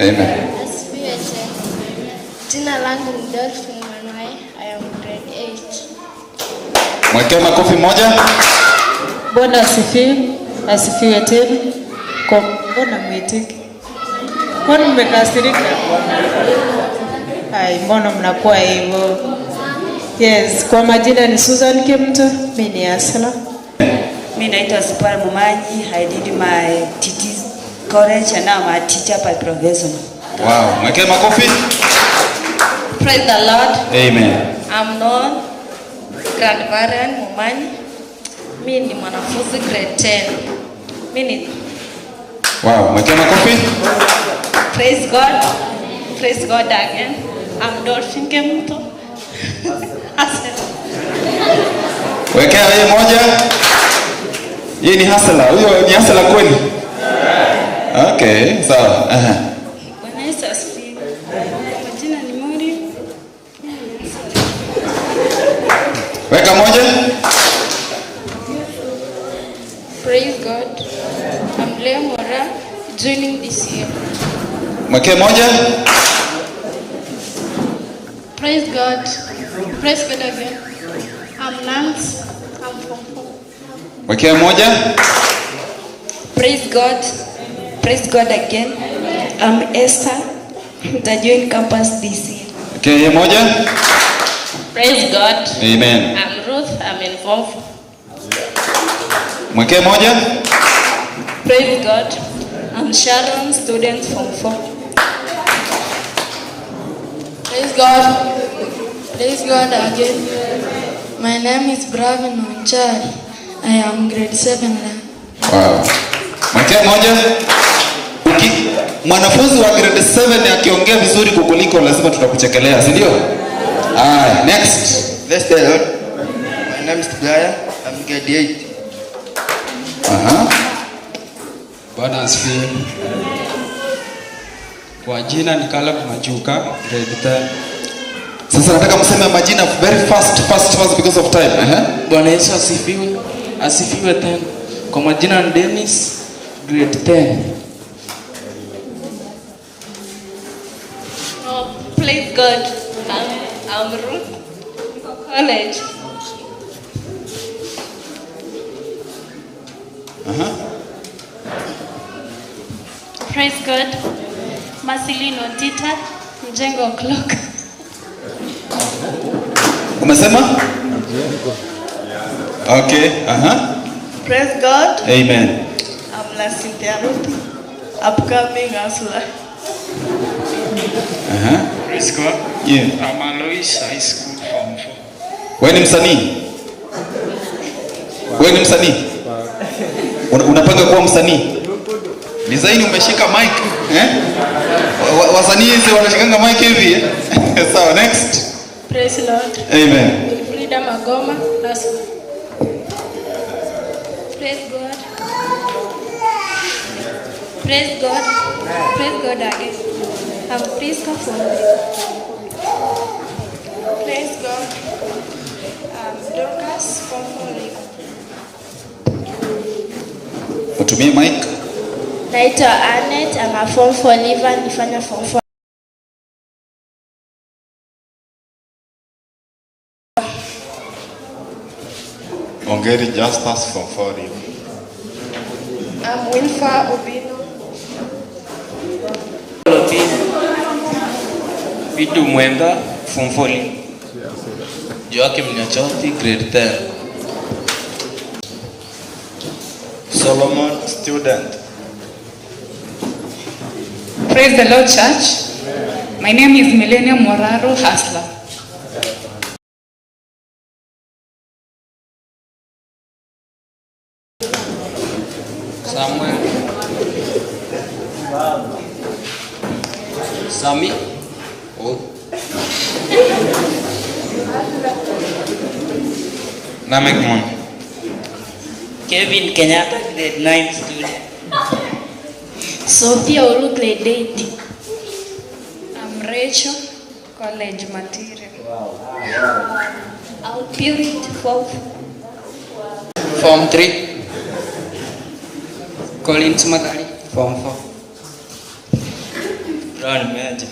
Amen. Asifiwe tena. Jina langu ni Dolphin Manwai. I am grade 8. Mwekee makofi moja. Bwana asifiwe, asifiwe tena. Kwa mbona mwitiki? Mbona mmekasirika? Ai, mbona mnakuwa hivyo? Yes, kwa majina ni Susan Kimto, mimi ni Asla. Mi naitwa Sipara Mumanyi. I did my TT college and now I'm a teacher by profession. Wow, mwekee makofi. Praise the Lord. Amen. I'm known Grandvarian Mumanyi. Mi ni mwanafunzi grade 10. Mi ni Wow, mwekee makofi. Praise God. Praise God again. I'm Dolphin Kemuto. Asante. Wekea yeye moja. Yeye ni hustler. Huyo ni hustler kweli? Okay, sawa. Aha. Bwana Yesu asifiwe. Majina ni Mori. Weka moja. Praise God. I'm Leo Mora, joining this year. Mwekee moja. Praise God. Praise God again. I'm Nance. I'm from 4. Mwekee moja. Praise God. Praise God again. I'm Esther. The join campus this year. Mwekee yeye moja. Praise God. Amen. I'm Ruth. I'm in form 4. Mwekee moja. Praise God. I'm Sharon, student form 4. Praise God. Praise God again. My name is Bravin Onchari. I am grade 7 now. Wow. Mwekee moja. Uki, mwanafunzi wa grade 7 akiongea vizuri kukuliko lazima tutakuchekelea, si ndio? Aya, next. Bless the Lord. My name is Brian. I'm grade 8. Aha. Bwana asifiwe. Kwa jina ni Caleb Machuka, grade 10. Sasa nataka mseme majina very fast, fast, fast because of time. Aha. Bwana Yesu asifiwe, asifiwe tena. Kwa majina ni Dennis, grade 10. Oh, praise God. I'm Ruth. Niko college. Aha. Praise God. Marceline Ontita, Mjengo o'clock. Umesema? Okay. Aha. Praise God. Amen. I'm Cynthia Ruth, upcoming hustler. Aha. Praise God. Yeah. I'm Alois High School form 4. Wewe ni msanii? Wewe ni msanii? Unapanga kuwa msanii? Design umeshika mic, eh? Wasanii hizi wanashikanga mic hivi, eh? Sawa, next. Praise Lord. Amen. Frida Magoma, Hustler. Praise God. Praise God. Praise God again. I'm Priska from Praise God. I'm Dorcas from 4. Utumie mic. Naitwa Anet, I'm a form 4 leaver, nifanya form 4. Ongeri Justus from 4. I'm Wilfa Obino. Vidu Mwenga, form 4. Joakim Nyachoti, grade 10. Solomon, student. Praise the Lord, church. My name is Millennium Moraro Hustler. Samuel. Sami. Oh. Namek Mon. Kevin Kenyatta, grade 9 student. Sophia Olu, grade 8. I'm Rachel, college material. I'm Purity, 4. Form 3. Collins Magari, form 4. Brown Meja.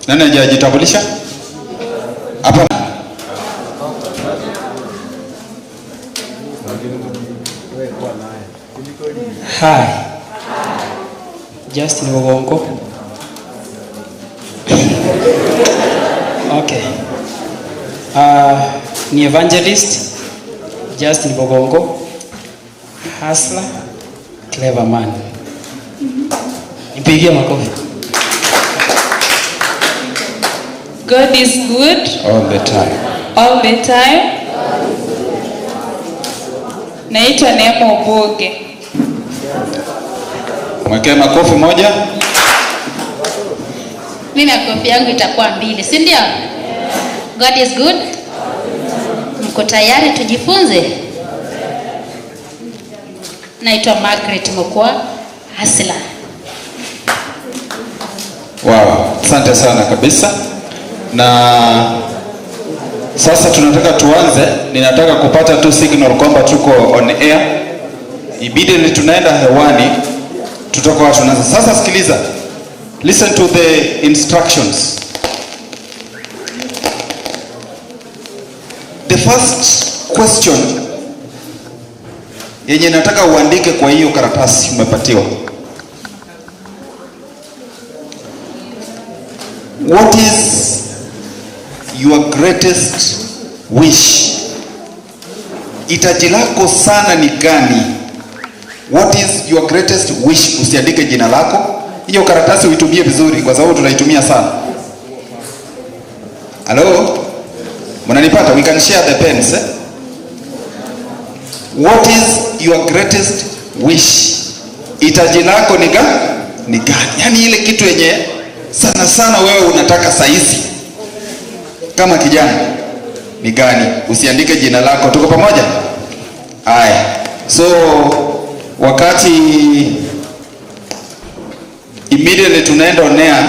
Nani hajajitambulisha? Hapa. Hi. Justin Bogonko. Okay. Ni evangelist Justin Bogonko, hustler, clever man. Nipigie makofi. God is good all the time. All the time. Naitwa Neema Oboge. Mwekee makofi moja. Mimi makofi yangu itakuwa 2, si ndio? God is good. Mko tayari tujifunze? Naitwa Margaret Mokwa, hustler. Wow, asante sana kabisa. Na sasa tunataka tuanze. Ninataka kupata tu signal kwamba tuko on air. Immediately tunaenda hewani, tutakuwa tunaanza. Sasa sikiliza. Listen to the instructions. The first question yenye nataka uandike kwa hiyo karatasi umepatiwa. What is your greatest wish? Hitaji lako sana ni gani? What is your greatest wish? Usiandike jina lako. Hiyo karatasi uitumie vizuri kwa sababu tunaitumia sana. Hello? Mnanipata? We can share the pens, eh? What is your greatest wish? Hitaji lako ni gani? Ni gani? Yaani ile kitu yenye sana sana wewe unataka saizi kama kijana ni gani? Usiandike jina lako. Tuko pamoja? Haya. So wakati immediately tunaenda on air,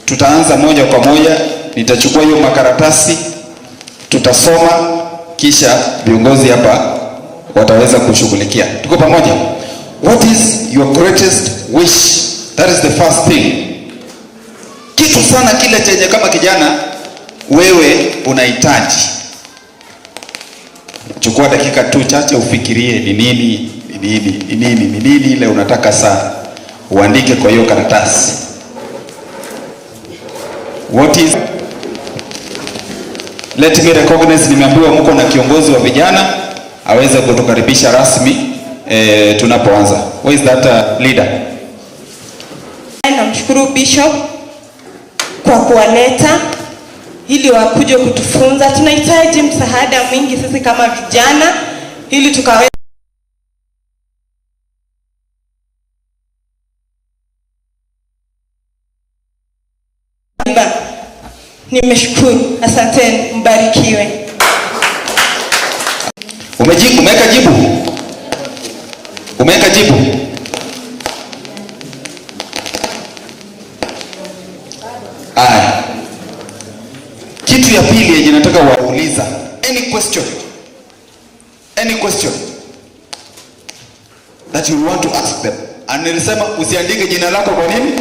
tutaanza moja kwa moja. Nitachukua hiyo makaratasi, tutasoma, kisha viongozi hapa wataweza kushughulikia. Tuko pamoja? What is your greatest wish? That is the first thing. Kitu sana kile chenye kama kijana wewe unahitaji. Chukua dakika tu chache ufikirie ni nini, ni nini, ni nini, ni nini ile unataka sana. Uandike kwa hiyo karatasi. What is... Let me recognize, nimeambiwa mko na kiongozi wa vijana aweze kutukaribisha rasmi tunapoanza. Who is that leader? Namshukuru Bishop kwa kuwaleta ili wakuje kutufunza. Tunahitaji msaada mwingi sisi kama vijana ili tukaweze Nimeshukuru, asanteni, mbarikiwe. Umeweka jibu? Umeweka jibu? Aya. Kitu ya pili yenye nataka wauliza, any question? Any question that you want to ask them? And nilisema usiandike jina lako kwa nini?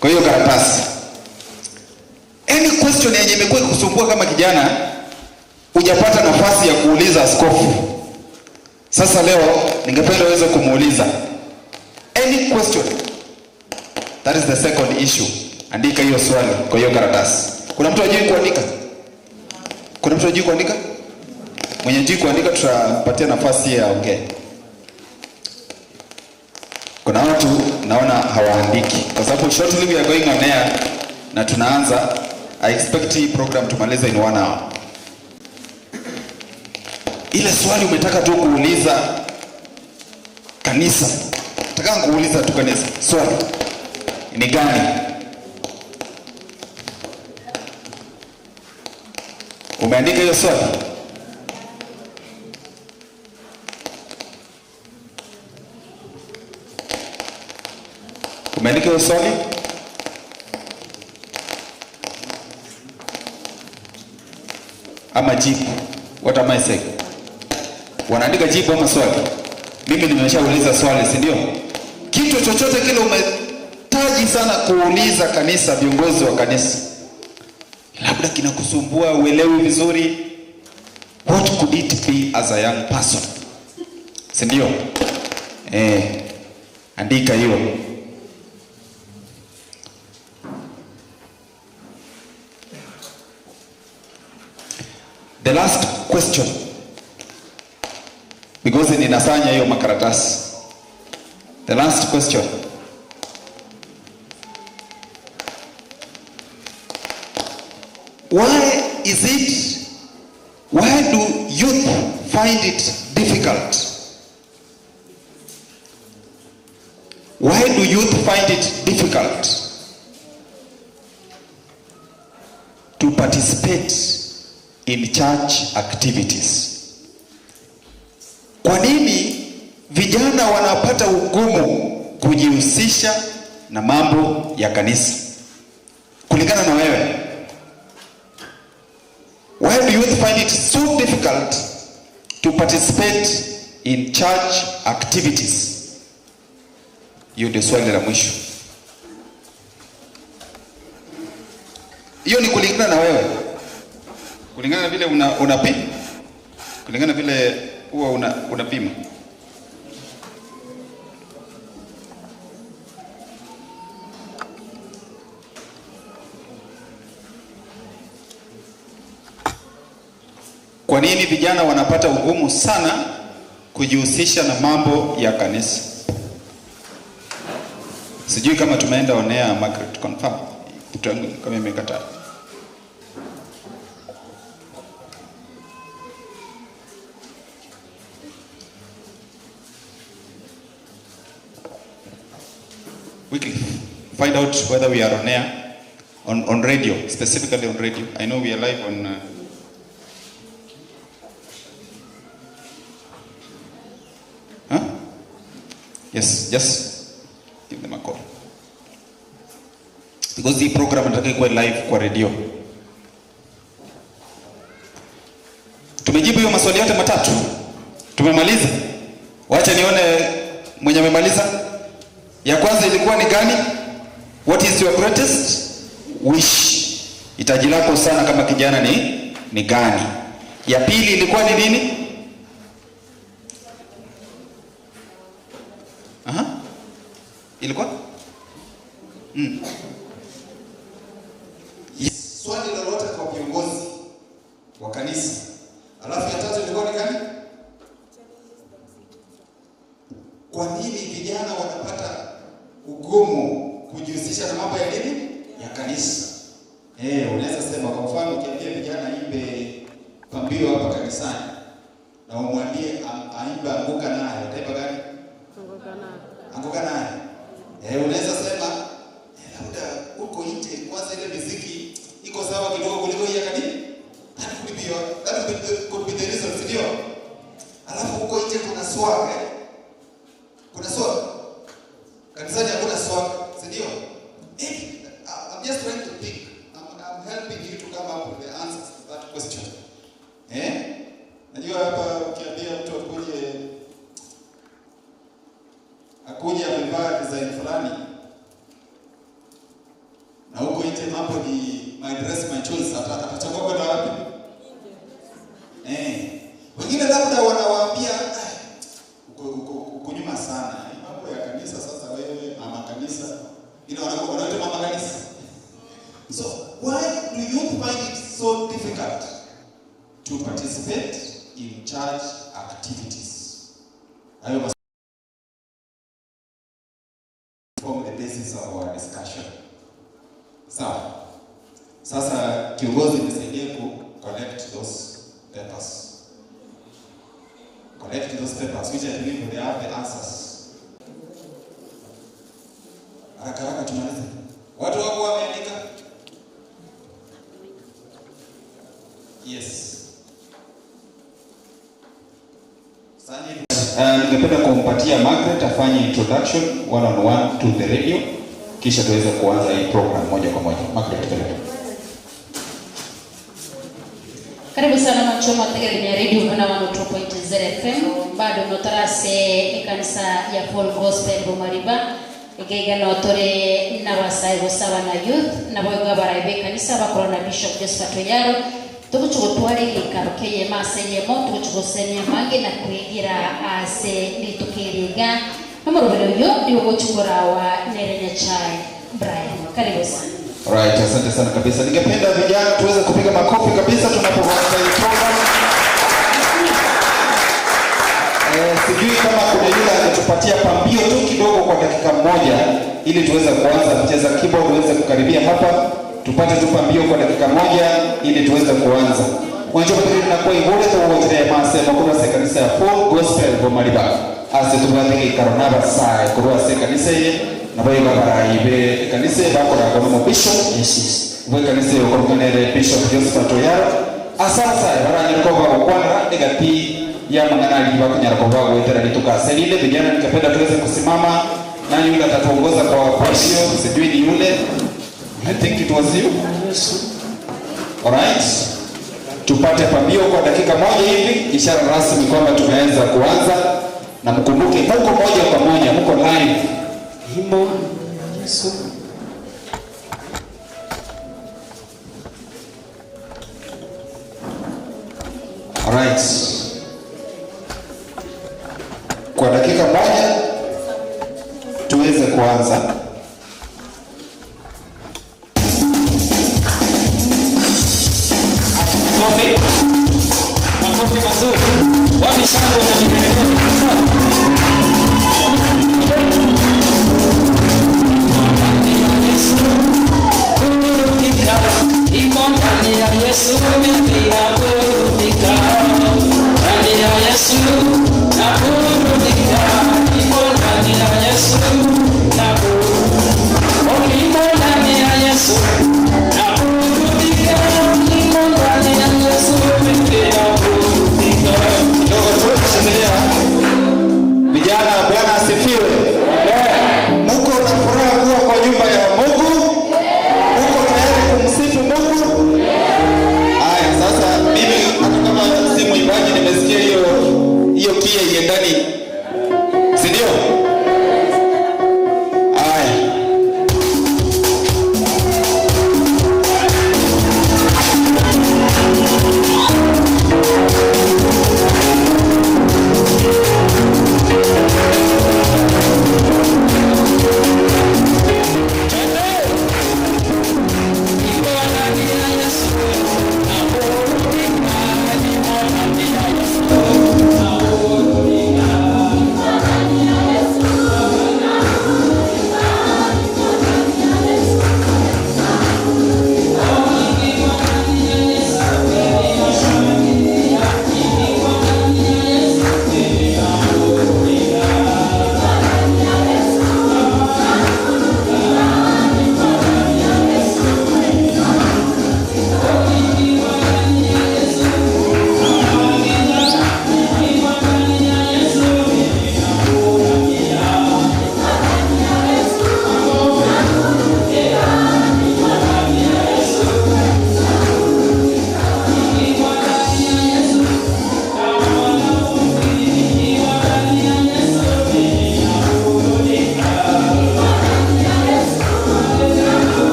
Kwa hiyo karatasi. Any question yenye imekuwa ikikusumbua kama kijana, hujapata nafasi ya kuuliza askofu. Sasa leo ningependa uweze kumuuliza. Any question? That is the second issue. Andika hiyo swali kwa hiyo karatasi. Kuna mtu hajui kuandika? Kuna mtu hajui kuandika? Mwenye hajui kuandika tutampatia nafasi ya ongee. Kuna watu naona hawaandiki kwa sababu shortly we are going on air na tunaanza. I expect hii program tumalize in 1 hour. Ile swali umetaka tu kuuliza kanisa, nataka kuuliza tu kanisa, swali ni gani? Umeandika hiyo swali? Umeandika hiyo swali? Ama jibu. What am I saying? Wanaandika jibu ama swali? Mimi nimeshauliza swali, si ndio? Kitu chochote kile umetaji sana kuuliza kanisa, viongozi wa kanisa, labda kinakusumbua, uelewi vizuri, what could it be as a young person? Si ndio? Andika hiyo. The last question, because ninasanya hiyo makaratasi. The last question. Why do youth find it difficult? Why do youth find it difficult to participate in church activities? Kwa nini vijana wanapata ugumu kujihusisha na mambo ya kanisa? Kulingana na wewe, why do youth find it so difficult to participate in church activities? Hiyo ndio swali la mwisho. Hiyo ni kulingana na wewe, kulingana na vile unapima, kulingana na vile huwa unapima. Kwa nini vijana wanapata ugumu sana kujihusisha na mambo ya kanisa? Sijui kama tumeenda on air, Margaret, confirm. Kitu yangu kama imekataa. Quickly, find out whether we are on air, on radio, specifically on radio. I know we are live on... Huh? Yes, just give them a call. Because the program nataka ikuwe live kwa radio. Tumejibu hiyo maswali yote matatu. Tumemaliza. Wacha nione mwenye amemaliza. Ya kwanza ilikuwa ni gani? What is your greatest wish? Hitaji lako sana kama kijana ni gani? Ya pili ilikuwa ni nini? Aha. Ilikuwa? Yes. Swali lolote kwa viongozi wa kanisa. Alafu ya tatu ilikuwa ni gani? Kwa nini vijana wanapata ugumu kujihusisha na mambo ya nini? Ya kanisa. Unaweza sema kwa mfano ukiambia vijana imbe pambio hapa kanisani na umwambie aimbe anguka naye, ataimba gani? Anguka naye. Anguka naye. Unaweza sema labda huko nje kwanza ile muziki iko sawa kidogo kuliko hii ya kanisa. That could be the reason, ndio. Alafu huko nje kuna swag, Kuna swag. Kanisani hakuna swag, si ndio? I'm just trying to think. I'm helping you to come up with the answers to that question. Najua hapa ukiambia mtu akuje amevaa design fulani na huko nje mambo ni my dress my choice, atachagua kwenda wapi? Wengine labda wanawaambia uko nyuma sana. Mambo ya kanisa sasa wewe mama kanisa. Wanaita mama kanisa. So why do you find it so difficult to participate in church activities? I must form the basis of our discussion. Sawa. Sasa kiongozi nisaidie ku collect those papers. Collect those papers, which I believe they have the answers. Haraka haraka tumalize. Watu wako wameandika? Yes. Ningependa kumpatia Margaret afanye introduction one on one to the radio, kisha tuweze kuanza hii program moja kwa moja. Margaret, karibu. Karibu sana machoma tegemea radio kuna 102.0 FM bado notarase ekanisa ya Full Gospel Bomariba igeiga notore na basai gosaba na youth na boiga baraibe kanisa bakora na Bishop Josephat Oyaro tuguchugutware gikaro keye masenye mo tuguchugosemia mange na kuigira ase litukiriga nomorobero yo ndiwogochukora Nerenya Chai Brian. Karibu sana. Right, asante sana kabisa. Ningependa vijana tuweze kupiga makofi kabisa tunapoanza hii program. Sijui kama kuna yule angetupatia pambio tu kidogo kwa dakika moja ili tuweze kuanza kucheza keyboard, uweze kukaribia hapa tupate tu pambio kwa dakika moja ili tuweze kuanza. Mwanzo pili na kwa ibole to wote mase makuru se kanisa ya Full Gospel Bomariba. Ase tubandike karonaba sai kurwa se kanisa ye na boyo baraibe kanisa bakora kwa mo bishop. Yes. Bwe kanisa yokorganere Bishop Josephat Oyaro. Asasa baranye ko ba kwanra negati ya mangana liba kunyara kwa bago itara lituka selile. Vijana ningependa tuweze kusimama na yule atatuongoza kwa pashio, sijui ni yule. I think it was you. Alright. Tupate pambio kwa dakika moja hivi, ishara rasmi kwamba tumeweza kuanza. Na mkumbuke mko moja kwa moja, mko live. Himo Yesu. Alright. Kwa dakika moja tuweze kuanza. Makofi. Makofi mazuri. Wapi shangwe na vigelegele? Iko ndani ya Yesu mimi naburudika. Ndani ya Yesu naburudika. Iko ndani ya Yesu naburudika. Iko ndani ya Yesu naburudika. Iko ndani ya Yesu mimi naburudika. Kidogo tu tushangilia. Vijana, Bwana asifiwe. Mko na furaha kuwa kwa nyumba ya Mungu? Mko tayari kumsifu Mungu? Haya, sasa mimi hata kama si mwimbaji nimesikia hiyo kia iendani. Si ndio? Haya.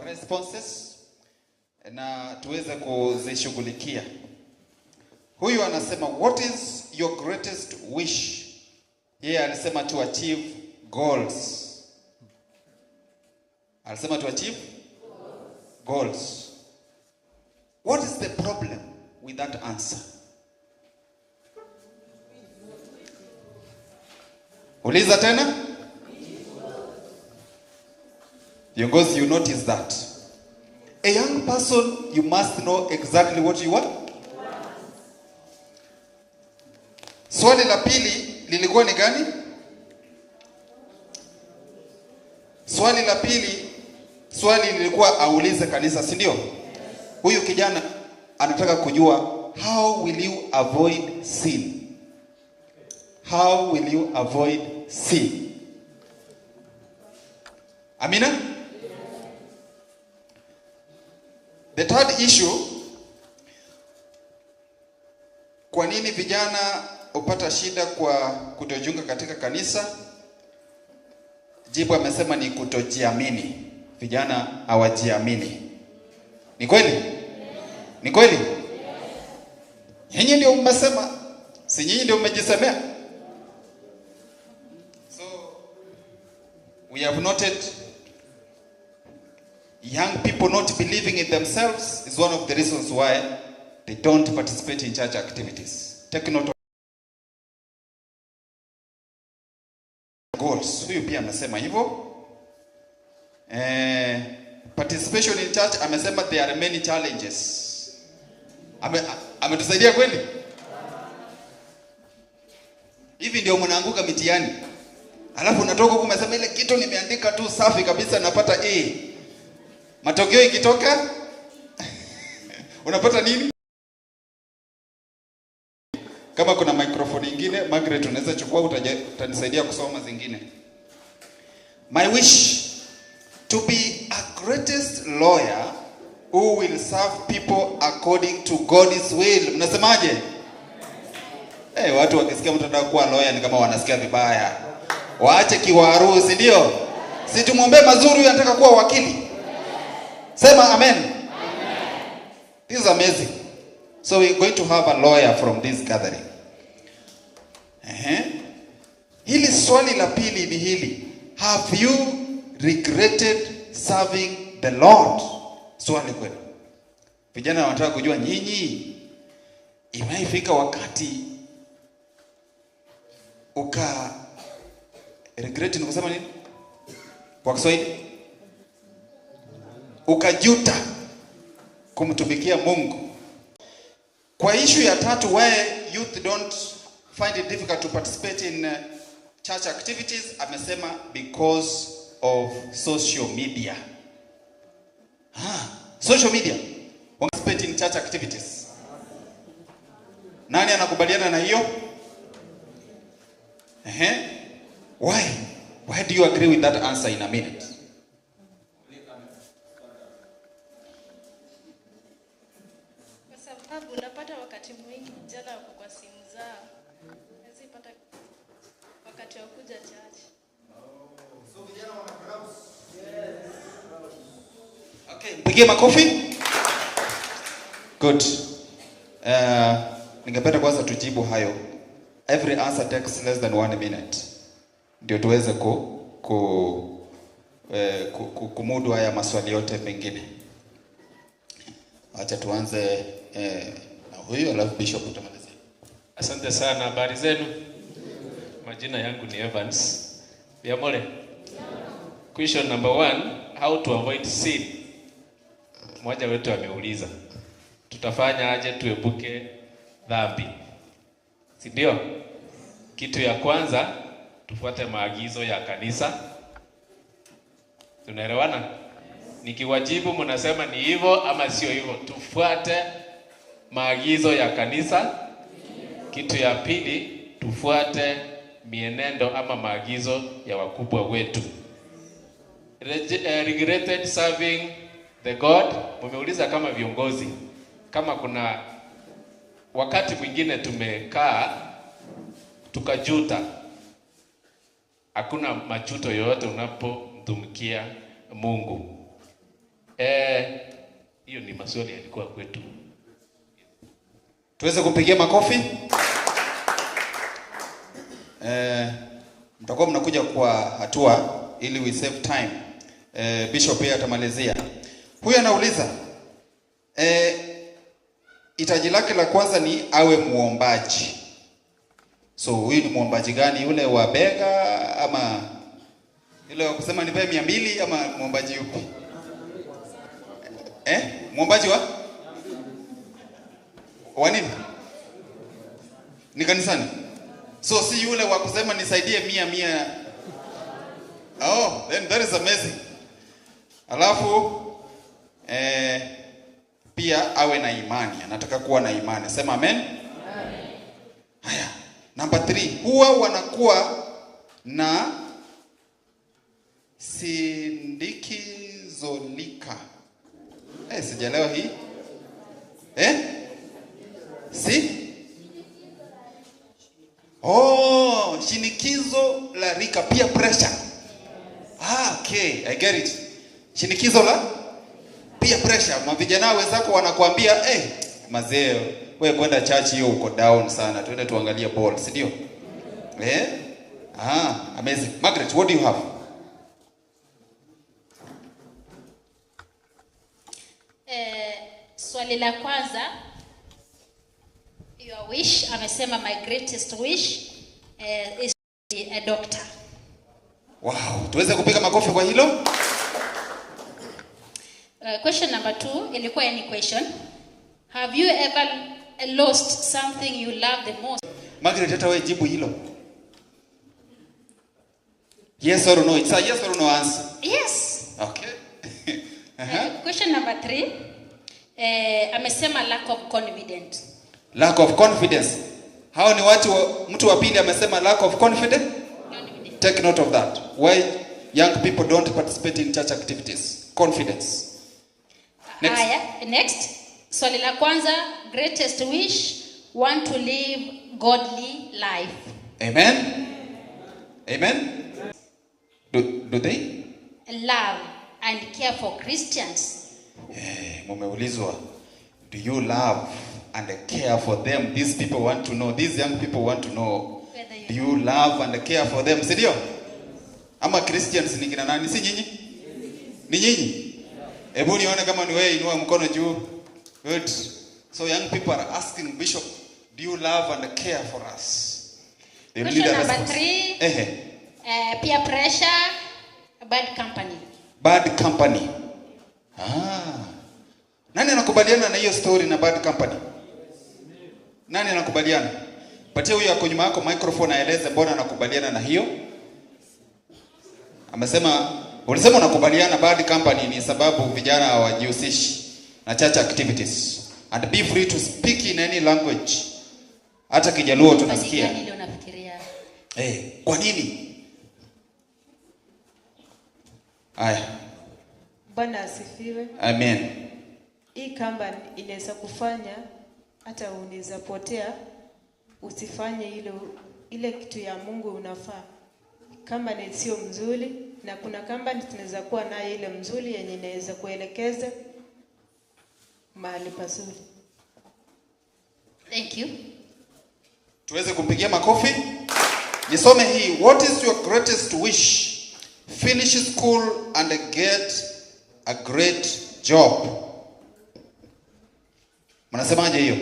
Responses na tuweze kuzishughulikia. Huyu anasema what is your greatest wish? Yeye alisema to achieve goals. Alisema to achieve goals. the problem with that answer? Uliza tena. Viongozi, you notice that. A young person, you must know exactly what you want. Swali la pili lilikuwa ni gani? Swali la pili, swali lilikuwa aulize kanisa, si ndio? Huyu kijana anataka kujua, how will you avoid sin? How will you avoid sin? Amina? The third issue, kwa nini vijana hupata shida kwa kutojiunga katika kanisa? Jibu amesema ni kutojiamini. Vijana hawajiamini. Ni kweli? Ni kweli? Nyinyi ndio mmesema, si nyinyi ndio mmejisemea? So we have noted young people not believing in themselves is one of the reasons why they don't participate in church activities. Take note of goals. Huyu pia amesema hivyo. Participation in church, amesema there are many challenges. Ametusaidia kweli? Hivi ndio mnaanguka mitihani. Alafu unatoka huku umesema ile kitu nimeandika tu safi kabisa napata A. Matokeo ikitoka unapata nini? Kama kuna microphone nyingine, Margaret, unaweza chukua, utanisaidia kusoma zingine. My wish to be a greatest lawyer who will serve people according to God's will. Mnasemaje? Watu wakisikia mtu anataka kuwa lawyer ni kama wanasikia vibaya. Waache kiwaru, si ndio? Si tumwombee mazuri, huyu anataka kuwa wakili. Sema amen. This is amazing. So we're going to have a lawyer from this gathering. Hili swali la pili ni hili. Have you regretted serving the Lord? Swali kwenu. Vijana wanataka kujua nyinyi, imeifika wakati uka regret, ni kusema nini kwa Kiswahili? Ukajuta kumtumikia Mungu. Kwa issue ya tatu, why youth don't find it difficult to participate in church activities, amesema because of social media. Social media. Participate in church activities. Nani anakubaliana na hiyo? Why? Why do you agree with that answer in a minute? Kwa sababu unapata wakati mwingi vijana wako kwa simu zao. Hawezi pata wakati wa kuja church. So vijana wana browse. Yes. Okay, mpigie makofi. Good. Ningependa kwanza tujibu hayo. Every answer takes less than 1 minute. Ndio tuweze kumudu haya maswali yote mengine. Acha tuanze na huyu, alafu Bishop utamalizia. Asante sana, habari zenu? Majina yangu ni Evans Biamole. Question number 1, how to avoid sin. Mmoja wetu ameuliza, tutafanya aje tuepuke dhambi? Si ndio? Kitu ya kwanza, tufuate maagizo ya kanisa. Tunaelewana? Nikiwajibu mnasema ni hivyo ama sio hivyo. Tufuate maagizo ya kanisa. Kitu ya pili, tufuate mienendo ama maagizo ya wakubwa wetu. Regretted serving the God. Mumeuliza kama viongozi, kama kuna wakati mwingine tumekaa tukajuta. Hakuna majuto yoyote unapomtumikia Mungu. Hiyo ni maswali yalikuwa kwetu. Tuweze kumpigia makofi. Mtakuwa mnakuja kwa hatua ili we save time. Bishop pia atamalizia. Huyu anauliza, Hitaji lake la kwanza ni awe muombaji. So huyu ni muombaji gani? Yule wa bega ama yule wa kusema nipe 200 ama muombaji yupi? Muombaji wa nini? Ni kanisani. So si yule wa kusema nisaidie 100. Oh, then that is amazing. Alafu pia awe na imani. Anataka kuwa na imani. Sema amen. Amen. Haya, number 3, huwa wanakuwa na sindikizolika. Sijaelewa hii. Si? Oh, shinikizo la rika, pia pressure. Okay, I get it. Shinikizo la pia pressure. Mavijana wenzako wanakuambia, mazee, wewe kwenda church hiyo uko down sana. Twende tuangalie ball, si ndio? Amazing. Margaret, what do you have? Swali la kwanza, your wish, amesema my greatest wish is to be a doctor. Wow, tuweze kupiga makofi kwa hilo? Question number 2, ilikuwa any question. Have you ever lost something you love the most? Margaret, hata wewe jibu hilo. Yes or no? It's a yes or no answer. Yes. Okay. Question number 3, amesema lack of confidence. Lack of confidence. Hao ni watu, mtu wa pili amesema lack of confidence. Take note of that. Why young people don't participate in church activities. Confidence. Next. Haya, next. Swali la kwanza, greatest wish, want to live godly life. Amen. Amen. Do they? Love and care for Christians. Mumeulizwa, do you love and care for them? These people want to know. These young people want to know. Do you love and care for them? Si ndio? Ama Christians ni kina nani? Si nyinyi? Ni nyinyi? Hebu nione kama ni wewe, inua mkono juu. Good. So young people are asking Bishop, do you love and care for us? They need a Question number response. 3. Peer pressure, bad company. Bad company. Nani anakubaliana na hiyo story na bad company? Nani anakubaliana? Patia huyo ako nyuma yako microphone aeleze mbona anakubaliana na hiyo. Amesema, ulisema unakubaliana bad company ni sababu vijana hawajihusishi na church activities. And be free to speak in any language. Hata Kijaluo tunasikia. Kwa nini? Aya. Bwana asifiwe. Amen. Hii company inaweza kufanya hata unaweza potea, usifanye ile kitu ya Mungu unafaa. Company sio mzuri, na kuna company tunaweza kuwa nayo ile mzuri yenye inaweza kuelekeza mahali pazuri. Thank you. Tuweze kumpigia makofi. Nisome hii. What is your greatest wish? Finish school and get a great job. Mnasemaje hiyo?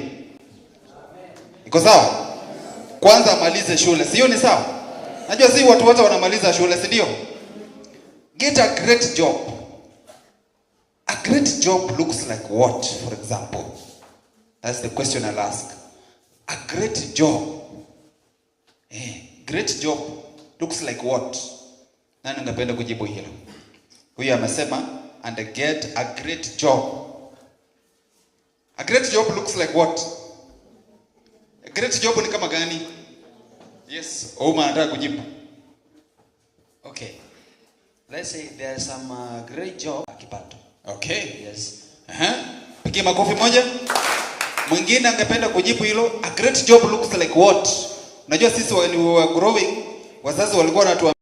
Iko sawa? Kwanza amalize shule. Sio ni sawa? Najua si watu wote wanamaliza shule, si ndio? Get a great job. A great job looks like what, for example? That's the question I'll ask. A great job. Great job looks like what? Nani angependa kujibu hilo? Huyu amesema and get a great job. A great job looks like what? A great job ni kama gani? Yes, Ouma anataka kujibu. Okay. Let's say there's some great job kipato. Okay. Yes. Pigie makofi moja. Mwingine angependa kujibu hilo. A great job looks like what? Unajua sisi when we were growing, wazazi walikuwa wanatuambia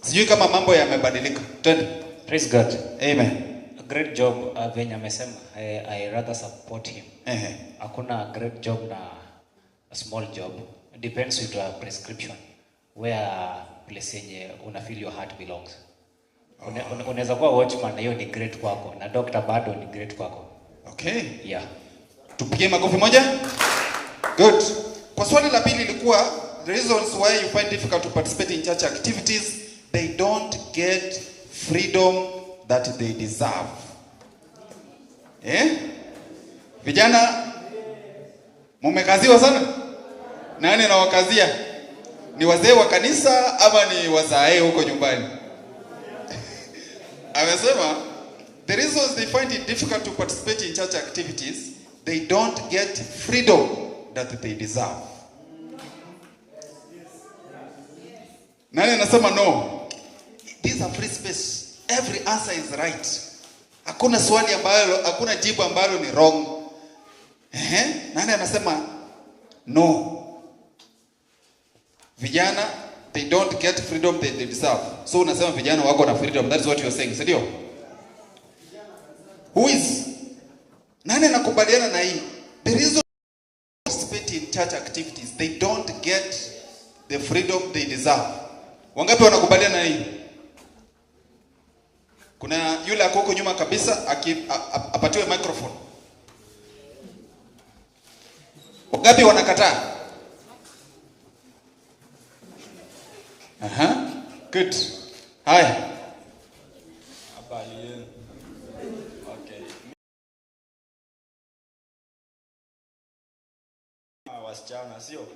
Sijui kama mambo yamebadilika. Twende. Praise God. Amen. A great job venye amesema, I rather support him. Hakuna great job na a small job. It depends with your prescription. Where place yenye una feel your heart belongs. Unaweza kuwa watchman na hiyo ni great kwako, na doctor bado ni great kwako. Okay. Yeah. Tupigie makofi moja. Good. Kwa swali la pili ilikuwa the reasons why you find difficult to participate in church activities, they don't get freedom that they deserve. Eh? Vijana mumekaziwa sana? Nani anawakazia? Ni wazee wa kanisa ama ni wazae huko nyumbani? Amesema the reasons they find it difficult to participate in church activities, they don't get freedom that they deserve. Nani anasema no? This is a free space. Every answer is right. Hakuna swali ambalo, hakuna jibu ambalo ni wrong. Nani anasema no? Vijana, they don't get freedom they deserve. So unasema vijana wako na freedom. That's what you're saying, si ndio? Who is? Nani anakubaliana na hii? The reason they participate in church activities, they don't get the freedom they deserve. Wangapi wanakubaliana na hii? Kuna yule ako huko nyuma kabisa apatiwe microphone. Wangapi wanakataa? Aha. Good. Haya. Habari yenu. Okay. Wasichana sio?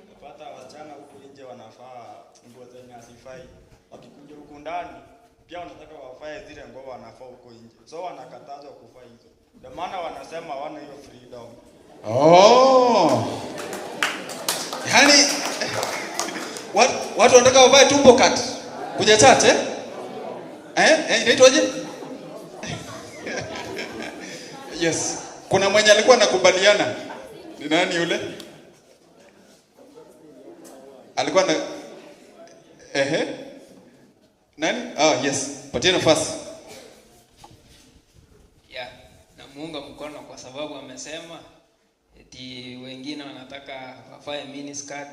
Napata wasichana huku nje wanafaa nguo zenye hazifai. Wakikuja huku ndani pia wanataka wafae zile nguo wanafaa huko nje. So wanakatazwa kuvaa hizo. Ndio maana wanasema hawana hiyo freedom. Oh. Yaani watu wanataka wavae tumbo cut. Kuja church eh? Inaitwaje? Yes. Kuna mwenye alikuwa anakubaliana. Ni nani yule? Alikuwa na Nani? Ah, yes. Patie nafasi. Yeah, namuunga mkono kwa sababu amesema eti wengine wanataka wafae mini skirt.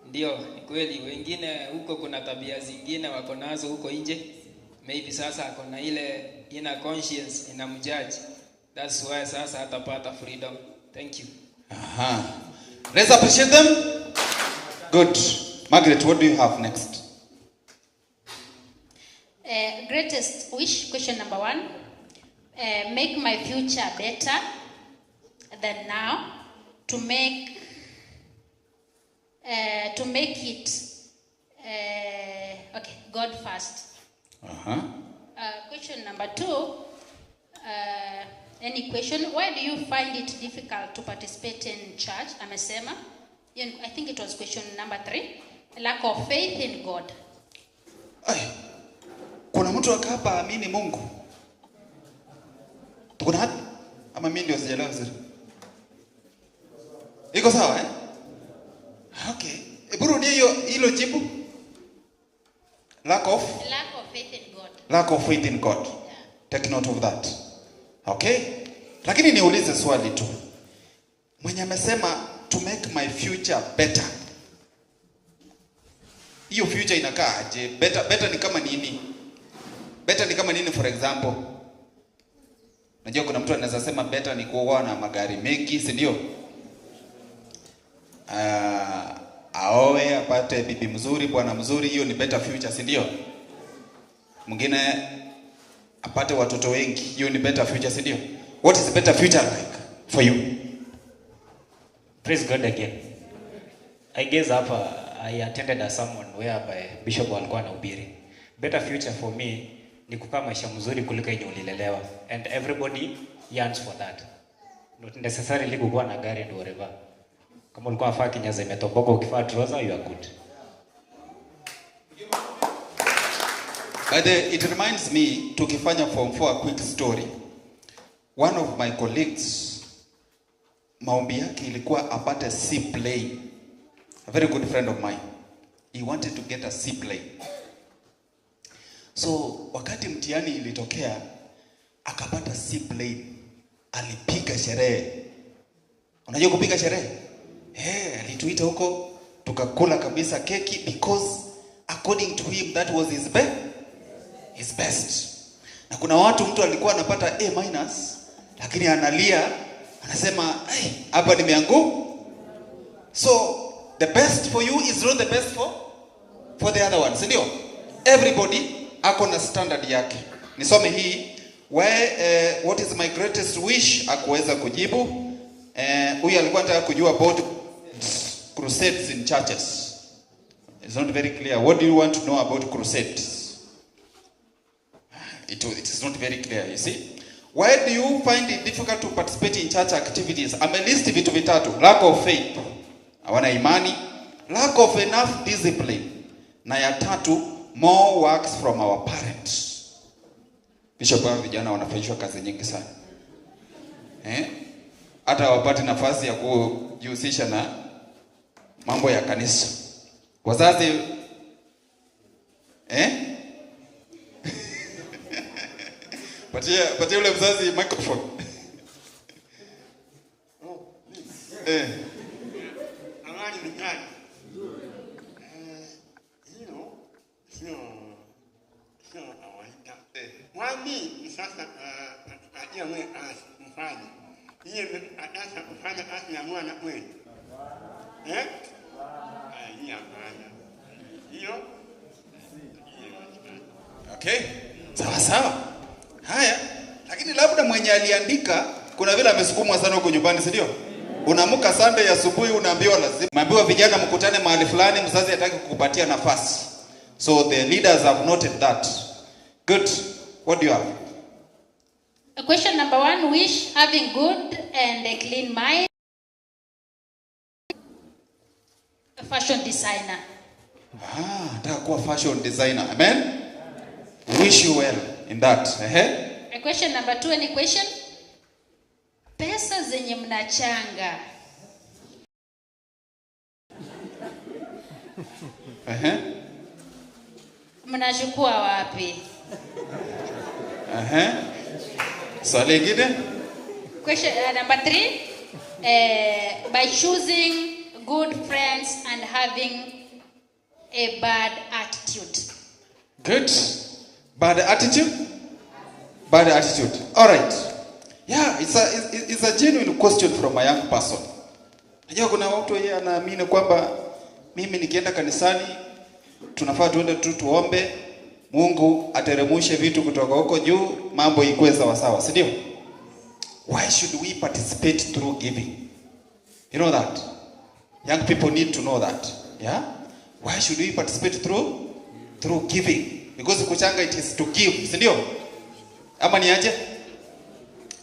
Ndio, ni kweli wengine huko kuna tabia zingine wako nazo huko nje. Maybe sasa ako na ile inner conscience inamjudge. That's why sasa hatapata freedom. Thank you. Aha. Let's appreciate them. Good. Margaret, what do you have next? Greatest wish, question number 1. Make my future better than now. To make it okay, God first. Uh-huh. Question number 2. Any question? Why do you find it difficult to participate in church? Amesema. I think it was question number 3. Lack of faith in God. Ay, kuna mtu akapa amini Mungu. Tuko na hapi? Ama mimi ndio sijaelewa vizuri. Iko sawa eh? Okay. Hebu rudia hiyo hilo jibu. Lack of faith in God. Lack of faith in God. Yeah. Take note of that. Okay? Lakini niulize swali tu. Mwenye amesema to make my future better. Hiyo future inakaa aje? Better ni kama nini? Better ni kama nini for example? Najua kuna mtu anaweza sema better ni kuoa na magari mengi, si ndio? Aoe apate bibi mzuri, bwana mzuri, hiyo ni better future, si ndio? Mwingine apate watoto wengi, hiyo ni better future, si ndio? What is better future like for you? Praise God again. I guess hapa I attended a sermon whereby Bishop alikuwa anahubiri. Better future for me ni kukaa maisha mzuri kuliko yenye ulilelewa, and everybody yearns for that. Not necessarily kukuwa na gari and whatever. Kama ulikuwa unafaa kinyaza imetoboka, ukifaa trouser you are good. But it reminds me, tukifanya form 4 a quick story. One of my colleagues, maombi yake ilikuwa apate C plane. A very good friend of mine. He wanted to get a C plane. So wakati mtihani ilitokea, akapata C plane. Alipiga sherehe. Unajua kupiga sherehe? Alituita huko, tukakula kabisa keki because according to him that was his best. Is best. Na kuna watu mtu alikuwa anapata A minus lakini analia anasema, "Ai, hapa nimeanguka." So the best for you is not the best for the other one, si ndio? Everybody ako na standard yake. Nisome hii. Where, what is my greatest wish? Akuweza kujibu. Huyu alikuwa anataka kujua about crusades in churches. It's not very clear. What do you want to know about crusades? It is not very clear, you see. Why do you find it difficult to participate in church activities? Amelist vitu vitatu. Lack of faith. Hawana imani. Lack of enough discipline. Na ya tatu, more works from our parents. Bishop, hao vijana wanafanyishwa kazi nyingi sana. Hata hawapati nafasi ya kujihusisha na mambo ya kanisa. Wazazi Patia yule mzazi microphone. Amani mtaani. Hilo sio kawaida. Mwami sasa atia mwe mfanye. Yeye atasa kufanya kazi ya mwana kweli. Hapana. Hiyo. Okay. Sawa sawa. Haya, lakini labda mwenye aliandika kuna vile amesukumwa sana huko nyumbani, si ndio? Unaamka Sunday asubuhi unaambiwa lazima. Unaambiwa vijana mkutane mahali fulani, mzazi hataki kukupatia nafasi. So the leaders have noted that. Good. What do you have? Question number 1, wish having good and a clean mind. A fashion designer. Nataka kuwa fashion designer. Amen. Wish you well in that. Question number 2, any question? Pesa zenye mnachanga. Mnachukua wapi? Swali lingine? Question number 3, by choosing good friends and having a bad attitude. Good. Bad attitude? Bad attitude. All right. Yeah, it's a genuine question from a young person. Najua kuna watu yeye anaamini kwamba mimi nikienda kanisani tunafaa tuende tu tuombe Mungu ateremushe vitu kutoka huko juu, mambo ikuwe sawa sawa, si ndio? Why should we participate through giving? You know that? Young people need to know that. Yeah? Why should we participate through giving? Because kuchanga it is to give, si ndio? Ama ni aje?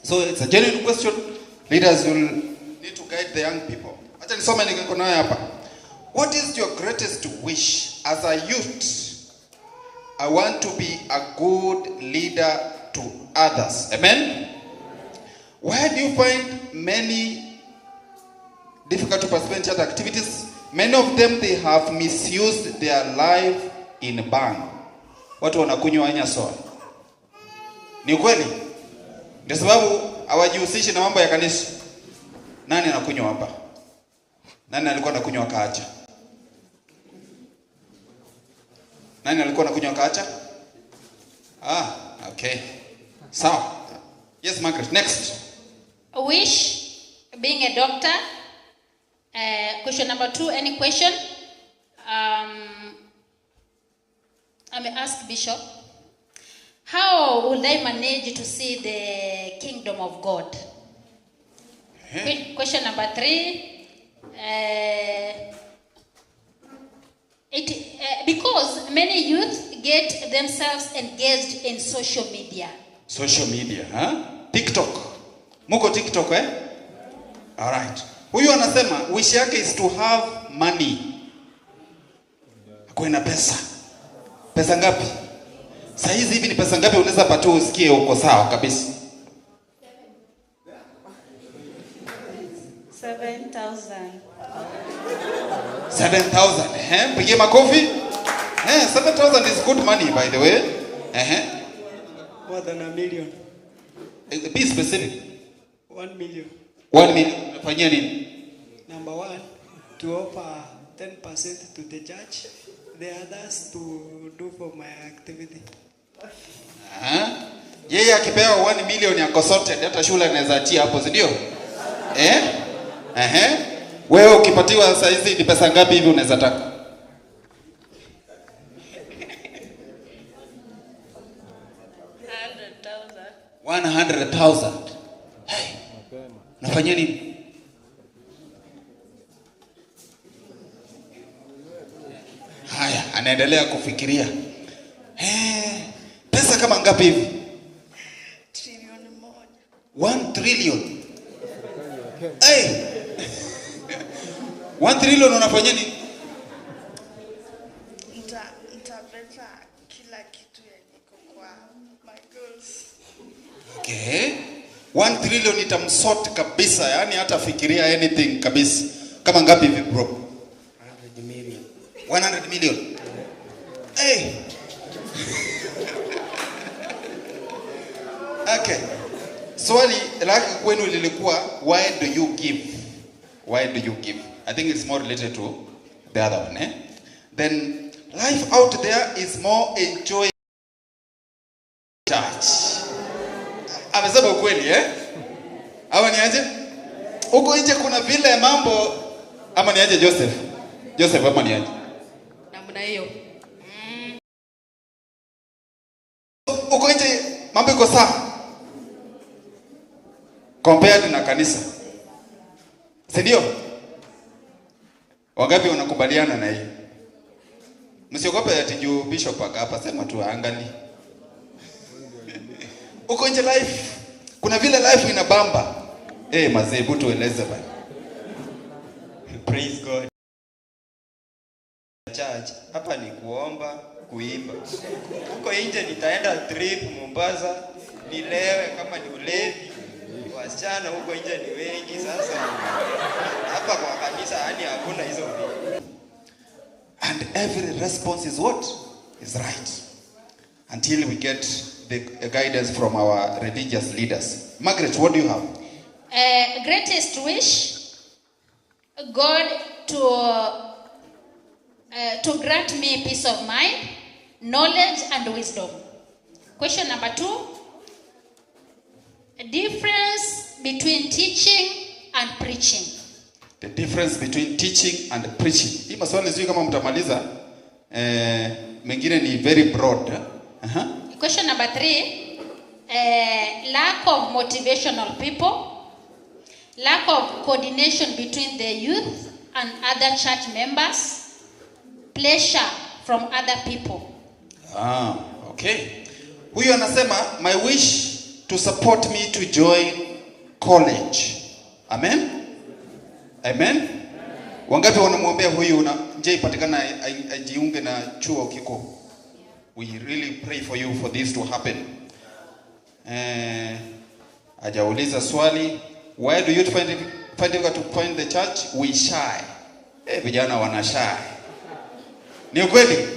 So it's a genuine question. Leaders will need to guide the young people. Acha nisome niko nayo hapa. What is your greatest wish as a youth? I want to be a good leader to others. Amen? Why do you find many difficult to participate in church activities? Many of them, they have misused their life in bang. Watu wanakunywa anyasoa. Ni ukweli? Ndio sababu hawajihusishi na mambo ya kanisa. Nani anakunywa hapa? Nani alikuwa anakunywa akaacha? Nani alikuwa anakunywa akaacha? Okay. Sawa. Yes, Margaret, next. Wish being a doctor. Question number 2, any question? I may ask Bishop. How will they manage to see the kingdom of God? Question number 3. Because many youth get themselves engaged in social media. Social media, huh? TikTok. Muko TikTok, eh? All right. Huyu anasema wish yake is to have money. Akuwe na pesa. Pesa ngapi? Saa hizi hivi ni pesa ngapi unaweza patiwa usikie uko sawa kabisa? 7,000. 7,000. Pigie makofi. 7,000 is good money, by the way. More than a million. Be specific. 1 million. 1 million. Unafanyia nini? Number 1, to offer 10% to the church, the others to do for my activity. Aha. Yeye akipewa 1 million ya sorted, hata shule anaweza achia hapo, si ndio? Eh? Ehe. Wewe ukipatiwa saa hizi ni pesa ngapi hivi unaweza taka? 100,000. 100,000. Hey. Nafanyia nini? Haya, anaendelea kufikiria. Hey, pesa kama ngapi hivi? Trilioni moja. 1 trillion. Hey. 1 trillion unafanyia nini? Nitabeba kila kitu yenye iko kwa my goals. Okay. 1 trillion itamsort kabisa, yani hata fikiria anything kabisa. Kama ngapi hivi bro? 100 million. 100 million. Hey. Okay. Swali lake kwenu lilikuwa, why do you give? Why do you give? I think it's more related to the other one, eh? Then life out there is more enjoy church. Amesema ukweli, eh? Ama ni aje? Huko nje kuna vile mambo, ama ni aje Joseph? Joseph, ama ni aje? Namna hiyo. Huko nje mambo iko sawa compared na kanisa, si ndio? Wangapi wanakubaliana na hii? Msiogope ati juu bishop hapa, sema tu angali. Huko nje life kuna vile life inabamba. Eh, mazee, hebu tueleze bana. Praise God. Church hapa ni kuomba, kuimba. Huko nje nitaenda trip Mombasa, nilewe kama ni ulevi. Wasichana huko nje ni wengi sasa. Hapa kwa kanisa yani hakuna hizo vitu. And every response is what? Is right. Until we get the guidance from our religious leaders. Margaret, what do you have? Greatest wish, God to grant me peace of mind, knowledge and wisdom. Question number 2, difference between teaching and preaching. The difference between teaching and preaching. Hii maswali sijui kama mtamaliza. Mengine ni very broad. Uh-huh. Question number 3, lack of motivational people, lack of coordination between the youth and other church members, pleasure from other people. Ah, okay. Huyu anasema, my wish to support me to join college. Amen? Amen? Wangapi wanamwombea huyu na nje ipatikana ajiunge na chuo kikuu? We really pray for you for this to happen. Hajauliza swali, why do you find it difficult to find the church? We shy. Vijana wana shy. Ni ukweli?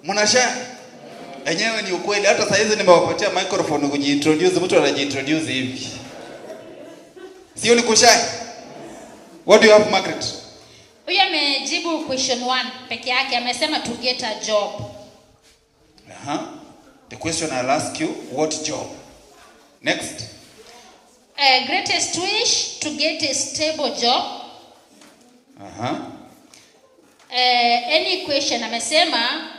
Mna shy? Enyewe ni ukweli. Hata saa hizi nimewapatia microphone kujiintroduce, mtu anajiintroduce hivi. Sio ni kushai? What do you have, Margaret? Huyu amejibu question 1 peke yake, amesema to get a job. Uh-huh. The question I'll ask you, what job? Next. Greatest wish to get a stable job. Uh-huh. Any question amesema,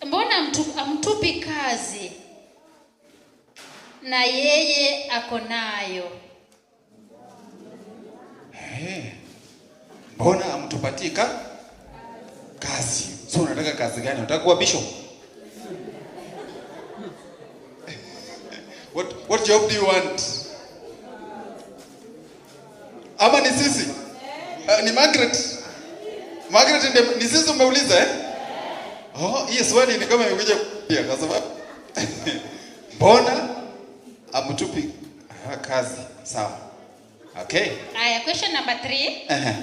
mbona amtupi kazi na yeye ako nayo? Hey, mbona amtupatii kazi? So unataka kazi gani? Unataka kuwa bishop? What job do you want? Ama ni sisi? Ni Margaret. Margaret ni sisi umeuliza, eh? Oh, hii swali ni kama imekuja pia kwa sababu mbona amtupi kazi? Sawa. Okay. Aya, question number 3. Uh-huh.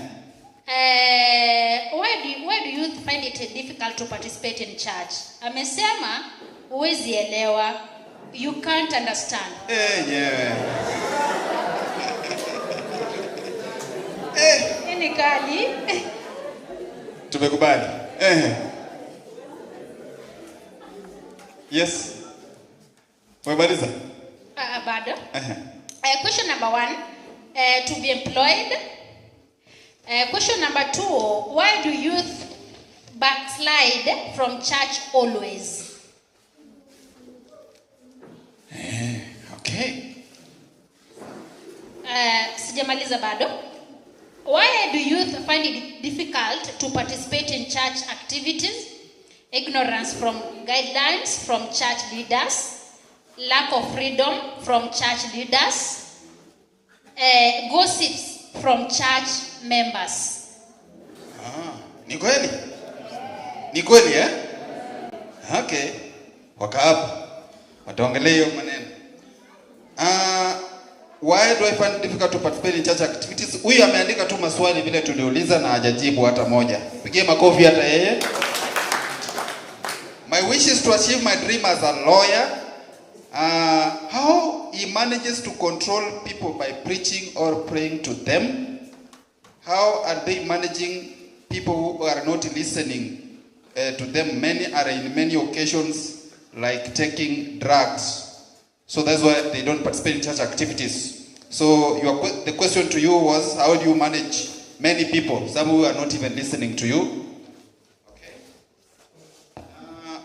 Why do you find it difficult to participate in church? Amesema huwezi elewa, you can't understand. Yeah. Ni kali. Tumekubali. Eh. Yes. Umemaliza? Bado. Eh. Question number one, to be employed. Question number two, why do youth backslide from church always? Okay. Sijamaliza bado. Why do youth find it difficult to participate in church activities? Ignorance from guidelines from church leaders, lack of freedom from church leaders, gossips from church members. Ah, ni kweli? Ni kweli eh? Okay. Waka hapa. Wataongelea hiyo maneno. Why do I find it difficult to participate in church activities? Huyu ameandika tu maswali vile tuliuliza na hajajibu hata moja. Pigie makofi hata yeye. My wish is to achieve my dream as a lawyer. How he manages to control people by preaching or praying to them. How are they managing people who are not listening to them? Many are in many occasions like taking drugs. So that's why they don't participate in church activities. So the question to you was, how do you manage many people, some who are not even listening to you? Okay.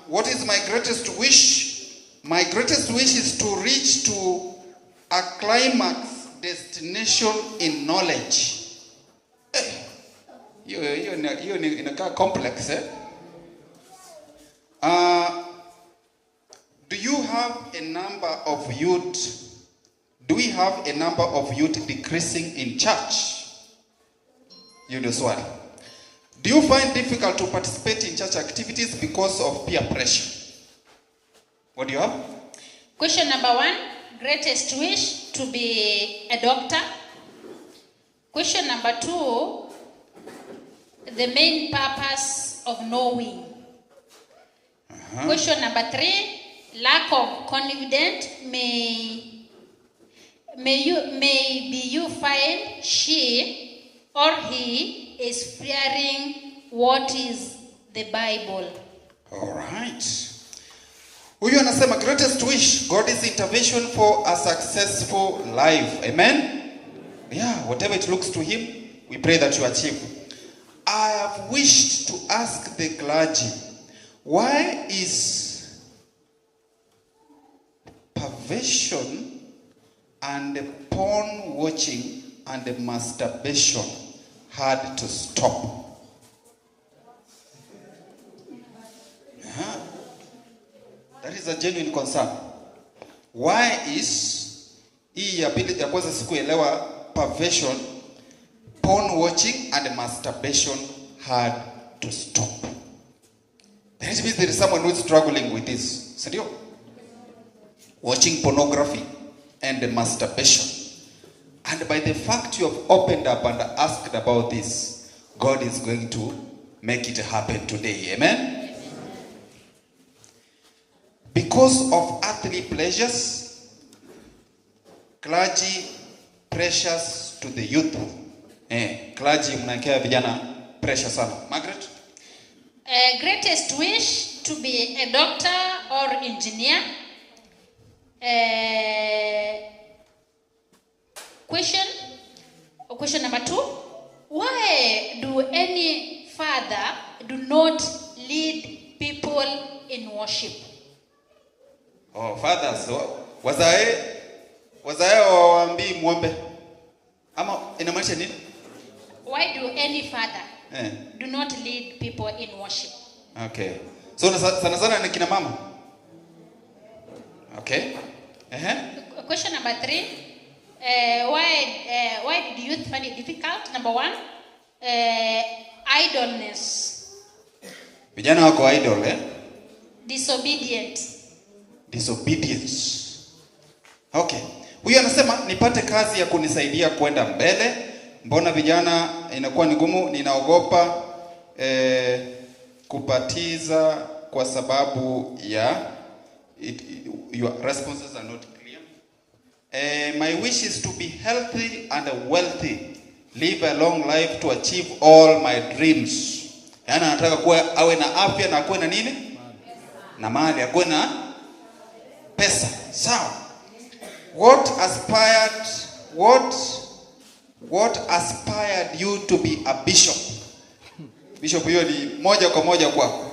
What is my greatest wish? My greatest wish is to reach to a climax destination in knowledge. Hiyo ni inakaa complex, eh? Do you have a number of youth? Do we have a number of youth decreasing in church? Hiyo ndio swali. Do you find difficult to participate in church activities because of peer pressure? What do you have? Question number one, greatest wish to be a doctor. Question number two, the main purpose of knowing. Uh-huh. Question number three, lack of confidence may you find she or he is fearing what is the Bible. All right. Huyu anasema greatest wish, God's intervention for a successful life. Amen? Yeah, whatever it looks to him, we pray that you achieve. I have wished to ask the clergy, why is perversion and porn watching and masturbation hard to stop? Uh-huh. That is a genuine concern. Why is hii ya pili ya kwanza sikuelewa, perversion, porn watching and masturbation hard to stop? That means there is someone who is struggling with this. Sindio? Watching pornography and masturbation. And by the fact you have opened up and asked about this, God is going to make it happen today. Amen? Because of earthly pleasures, clergy pressures to the youth. Clergy mnaekea vijana pressure sana. Margaret? Greatest wish to be a doctor or engineer. Question number two. Why do any father do not lead people in worship? Oh, fathers, wazae waambii muombe. Ama inamaanisha nini? Why do any father do not lead people in worship? Okay. So sana sana ni kina mama. Okay. Question number three. Why did youth find it difficult? Number one, idleness. Vijana wako idle, eh? Disobedient. Disobedience. Okay. Huyu anasema nipate kazi ya kunisaidia kwenda mbele. Mbona vijana inakuwa ni gumu? Ninaogopa kubatiza kwa sababu ya your responses are not clear. My wish is to be healthy and wealthy, live a long life to achieve all my dreams. Yaani anataka kuwa awe na afya na akuwe na nini? Na mali, akuwe na pesa. Sawa. What aspired you to be a bishop? Bishop, hiyo ni moja kwa moja kwako.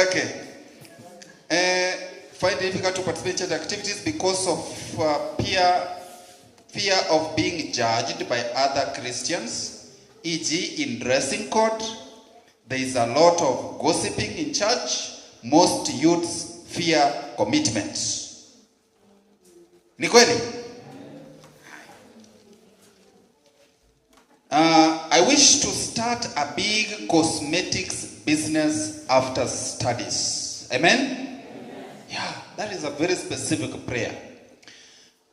Okay. Find it difficult to participate in church activities because of fear of being judged by other Christians, e.g. in dressing code. There is a lot of gossiping in church. Most youths fear commitment. Ni kweli? I wish to start a big cosmetics business after studies. Amen? Yeah, that is a very specific prayer.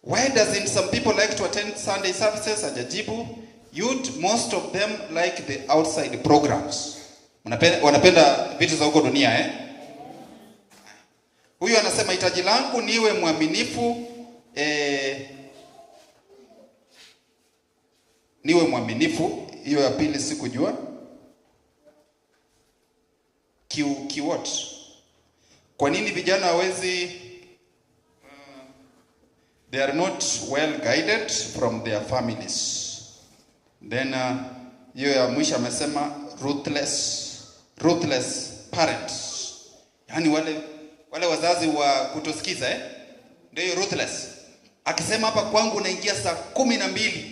Why doesn't some people like to attend Sunday services? Ajajibu. Youth, most of them like the outside programs. Wanapenda vitu za huko dunia, eh? Huyu anasema hitaji langu niwe mwaminifu, niwe mwaminifu. Hiyo ya pili sikujua. Ki what? Kwa nini vijana hawezi, they are not well guided from their families. Then hiyo ya mwisho amesema ruthless parents. Yaani wale wazazi wa kutosikiza, eh? Ndio hiyo ruthless. Akisema hapa kwangu unaingia saa 12.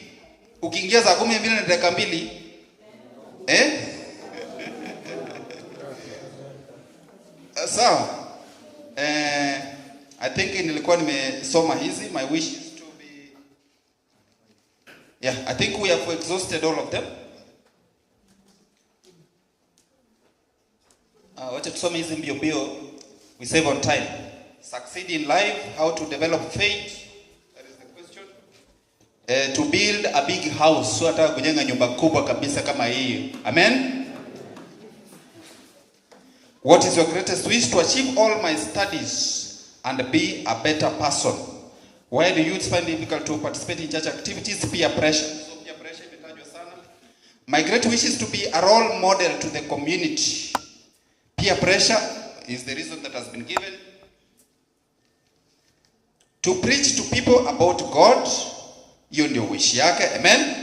Ukiingia saa 12:02, eh? Sawa. I think nilikuwa nimesoma hizi. My wish is to be... Yeah, I think we have exhausted all of them. Wacha tusome hizi mbio mbio. We save on time. Succeed in life, how to develop faith. That is the question. To build a big house. So nataka kujenga nyumba kubwa kabisa kama hii. Amen. What is your greatest wish? To achieve all my studies and be a better person. Why do youths find it difficult to participate in church activities? Peer pressure. So peer pressure imetajwa sana. My great wish is to be a role model to the community. Peer pressure is the reason that has been given. To preach to people about God. Hiyo ndio wish yake. Amen.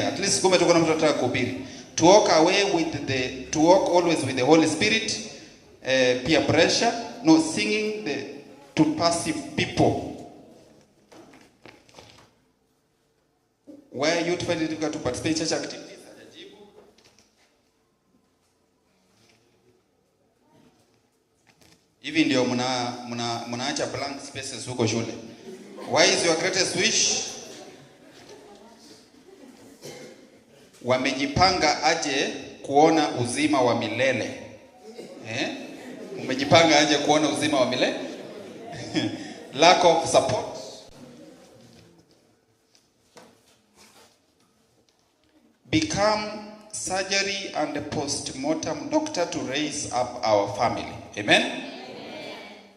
At least kumbe tuko na mtu anataka kuhubiri. To walk away with the, to walk always with the Holy Spirit. Peer pressure. No, singing the, to passive people. Where youth find it difficult to participate in church activities? Hajajibu. Hivi ndio mnaacha blank spaces huko shule. Why is your greatest wish? Wamejipanga aje kuona uzima wa milele? Eh? Umejipanga aje kuona uzima wa milele? Lack of support. Become surgery and post-mortem doctor to raise up our family. Amen?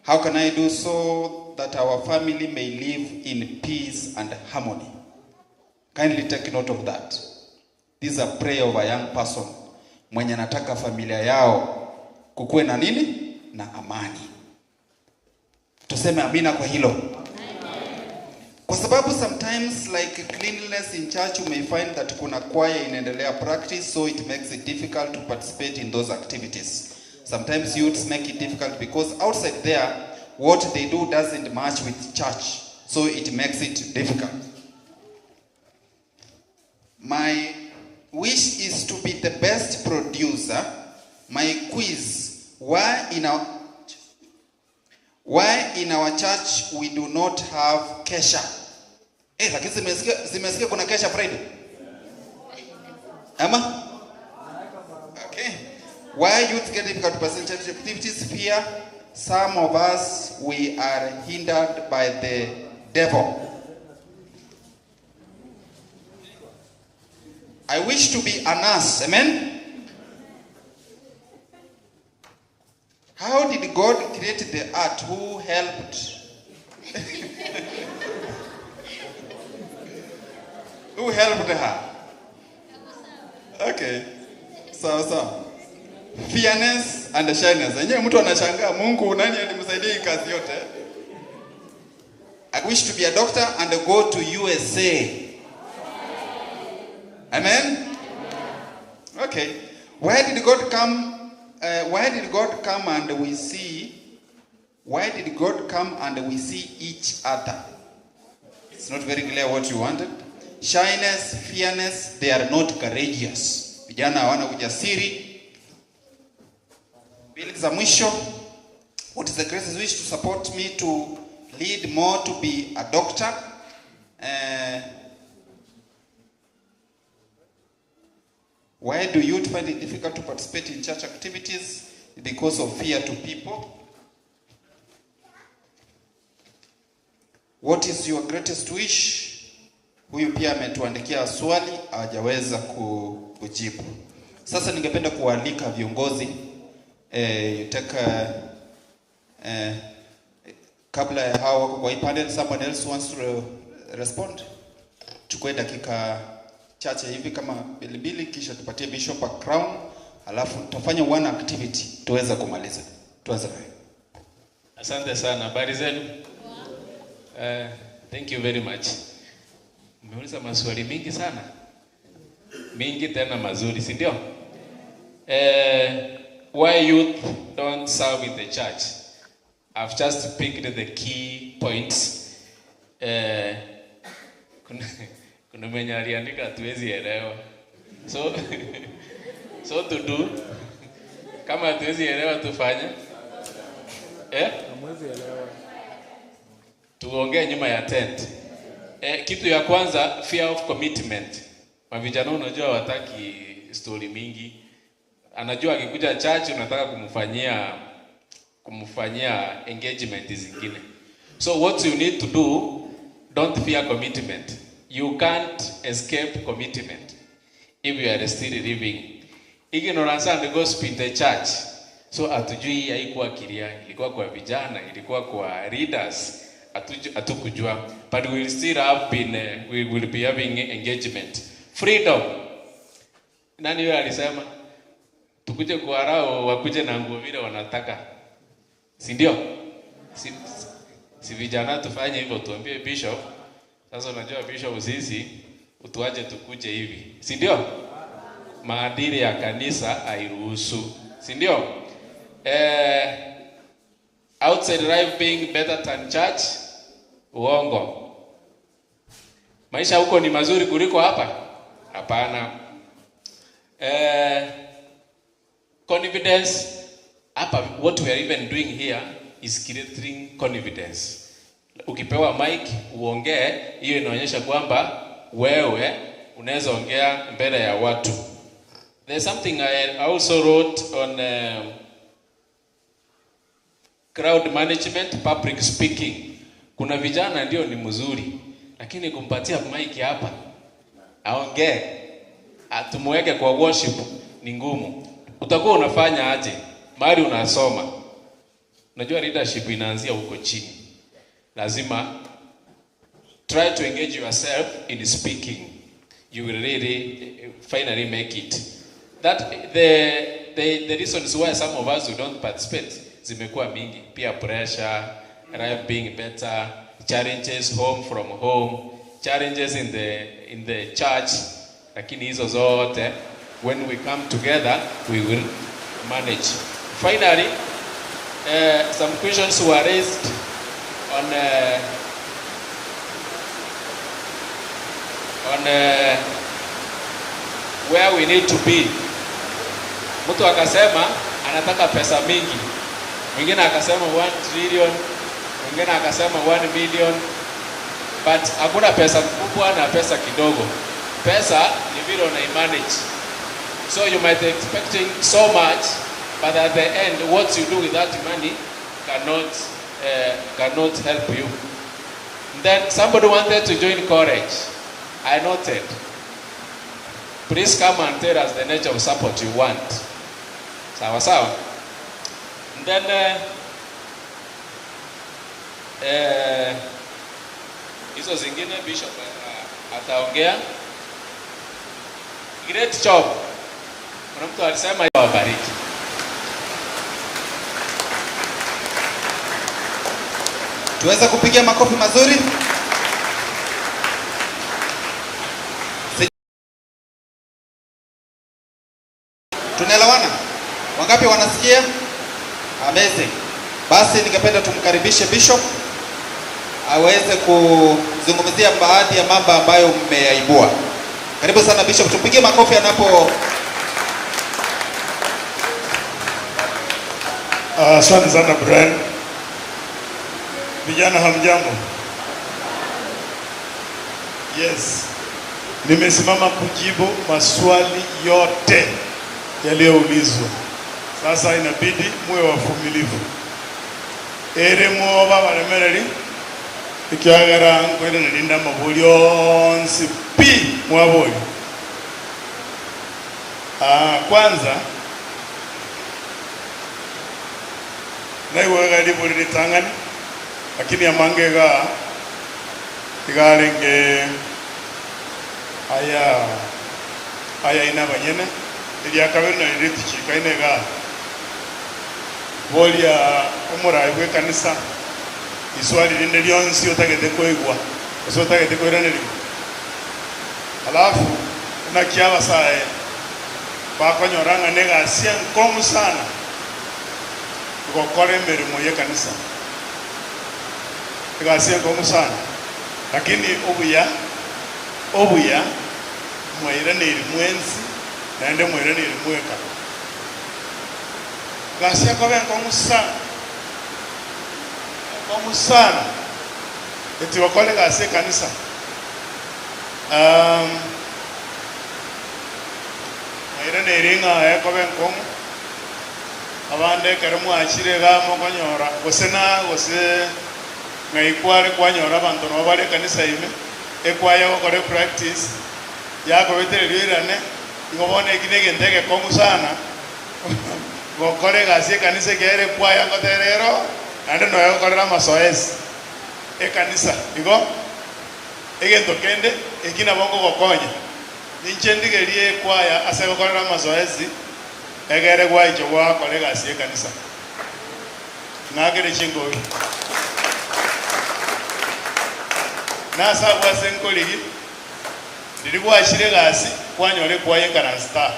How can I do so that our family may live in peace and harmony? Kindly take note of that. This is a prayer of a young person. Mwenye anataka familia yao kukuwe na nini? Na amani. Tuseme amina kwa hilo. Kwa sababu sometimes like cleanliness in church, you may find that kuna choir inaendelea practice, so it makes it difficult to participate in those activities. Sometimes youths make it difficult because outside there, what they do doesn't match with church, so it makes it difficult. My wish is to be the best producer. My quiz, why in our church we do not have kesha? Lakini zimesikia kuna kesha Friday? Ama? Okay. Why youth get difficult to pursue church activities? Fear. Some of us, we are hindered by the devil. I wish to be a nurse. Amen? How did God create the earth? Who helped? Who helped her? Okay. Sawa sawa. Fearness and shyness. Yenyewe mtu anashangaa Mungu nani alimsaidia hii kazi yote? I wish to be a doctor and go to USA. Amen? Okay. Where did God come? Where did God come and we see? Why did God come and we see each other? It's not very clear what you wanted. Shyness, fearness, they are not courageous. Vijana hawana ujasiri. Mbili za mwisho. What is the greatest wish to support me to lead more to be a doctor? Why do youth find it difficult to participate in church activities? Because of fear to people. What is your greatest wish? Huyu pia ametuandikia swali, hajaweza kujibu. Sasa ningependa kualika viongozi, take kabla ya hao wako kwa hii panel, someone else wants to respond. Chukue dakika chache hivi kama bilibili, kisha tupatie Bishop a crown, alafu tutafanya one activity tuweza kumaliza. Tuanze naye. Asante sana. Habari zenu? Thank you very much. Mmeuliza maswali mingi sana. Mingi tena mazuri, si ndio? Why youth don't serve in the church? I've just picked the key points. Kuna mwenye aliandika hatuwezi elewa. So to do, kama hatuwezi elewa tufanye? Hamwezi elewa. Tuongee nyuma ya tent. Kitu ya kwanza, fear of commitment. Mavijana unajua wataki story mingi. Anajua akikuja church unataka kumfanyia engagement zingine. So what you need to do, don't fear commitment. You can't escape commitment if you are still living. Ignorance and gossip in the church. So hatujui haikuwa kilia, ilikuwa kwa vijana, ilikuwa kwa leaders. Hatukujua, but we will still have been, we will be having engagement. Freedom. Nani yule alisema tukuje kwa rao wakuje na nguo vile wanataka? Si ndio? Si vijana tufanye hivyo, tuambie bishop. Sasa unajua bishop sisi utuache tukuje hivi. Si ndio? Maadili ya kanisa hairuhusu. Si ndio? Outside life being better than church. Uongo. Maisha huko ni mazuri kuliko hapa? Hapana. Confidence. Hapa what we are even doing here is creating confidence. Ukipewa mic uongee, hiyo inaonyesha kwamba wewe unaweza ongea mbele ya watu. There's something I also wrote on crowd management, public speaking. Kuna vijana ndio ni mzuri, lakini kumpatia mic hapa aongee, atumweke kwa worship ni ngumu. Utakuwa unafanya aje? Mahali unasoma. Unajua leadership inaanzia huko chini. Lazima try to engage yourself in speaking. You will really finally make it. That the reasons why some of us who don't participate zimekuwa mingi. Peer pressure, life being better, challenges home from home, challenges in the church. Lakini hizo zote, when we come together, we will manage. Finally, some questions were raised on where we need to be. Mtu akasema anataka pesa mingi, mwingine akasema 1 trillion, mwingine akasema 1 million, but hakuna pesa kubwa na pesa kidogo. Pesa ni vile una manage. So you might be expecting so much, but at the end, what you do with that money cannot help you. Then somebody wanted to join college. I noted. Please come and tell us the nature of support you want. Sawa sawa. And then hizo zingine Bishop ataongea. Great job. Kuna mtu alisema wabariki. Tuweza kupiga makofi mazuri. Tunaelewana? Wangapi wanasikia? Amazing. Basi ningependa tumkaribishe Bishop aweze kuzungumzia baadhi ya mambo ambayo mmeyaibua. Karibu sana Bishop, tupigie makofi anapo. Asante sana Brian. Vijana hamjambo? Yes. Nimesimama kujibu maswali yote yaliyoulizwa. Sasa inabidi muwe wavumilivu. Ere mwoba baremereri ikiagera nkwenda nalinda mabuli onsi pi mwaboli. Kwanza naiwaga libuli litangani lakini amange ga igarenge aya aya ina banyene ilya kabiri na litichika ine ga bolia omurai bwe kanisa iswali linde lyonsi otagete koigwa otagete koiraneri alafu nakiaba sae bakonyoranga negasia nkomu sana gokora emirimo ye kanisa igasia nkomu sana lakini obuya mwairaneri mwenzi naende mwairaneri mweka gasia kobe nkomu sana eti wakole gasia kanisa mwairaneri ng'a ekobe nkomu abande kere mwachire gamo konyora gose na gose ngaikware kwanyora abantu no bare kanisa ime ekwaya gokore practice yakobetererio irane igo bono eki na egento egekong'u sana gokore gasi ekanisa ekere ekwaya ngoterero naende noyo gokorera amasoesi ekanisa igo egento kende eki nabo ngogokonya ninche ndigerie ekwaya ase gokorera amasoesi egere gwaicho gwakore gasi ekanisa ng'akere chingobi nasa gwase nkoligi ndiri gwachire gasi kwanyore kwaye karansta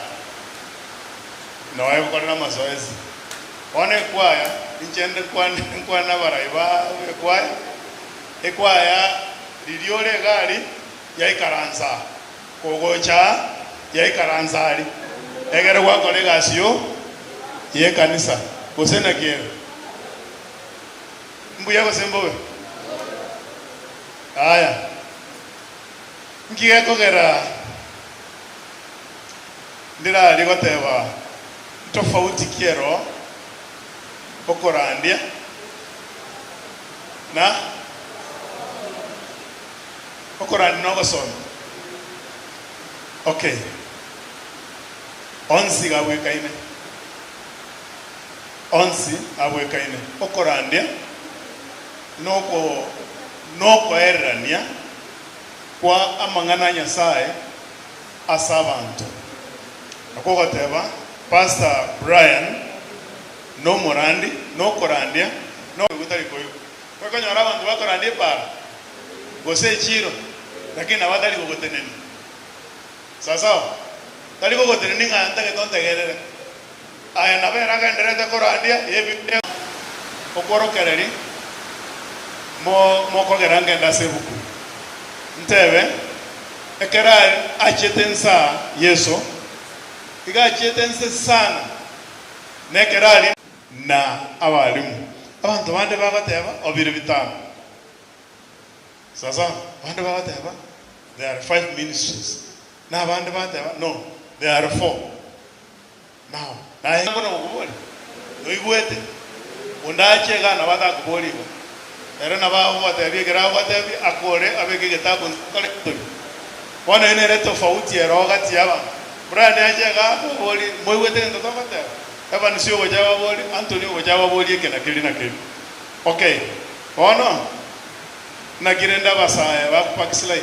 noe gokorera amasoesi one kwaya inchende kwana barai ba ekwaya ekwaya ririore gari yaikaransa kogocha yaikaransa ari egere gwakore gasi yo ye kanisa gose na kiero mbuya gose mbobe aya nkigekogera ndirari goteba tofauti kiero okorandia na okorandia nogosoma. Okay, onsi gabwekaine onsi abwekaine okorandia noko nokoererania kwa amang'ana Nyasaye ase abanto. Akogoteba Pastor Brian no morandi no korandia no gutari koyo kwakonyora abantu bakorandia para gose chiro lakini abatari gogoteneni sasa tari gogoteneni ng'anta getontegerere aya nabera genderete korandia ebinde okorokereri mokogera ngenda ase ebuku ntebe ekera achete nsa Yesu iga achete nse sana nekerari na abalimu abantu bande bagateba obire bitano sasa bande bagateba there are 5 ministries na bande bagateba no there are 4 now naye ngono gukubori noigwete undachega na batakubori ere na babo batebie kera batebie akore abeke getabu kore bono ene tofauti ero gati yaba Brian achega bori moigwete ngento tobateba Evan sio goja bori Anthony goja bori ekena kiri na kiri. Okay, bono nagirenda basaye bakupakislai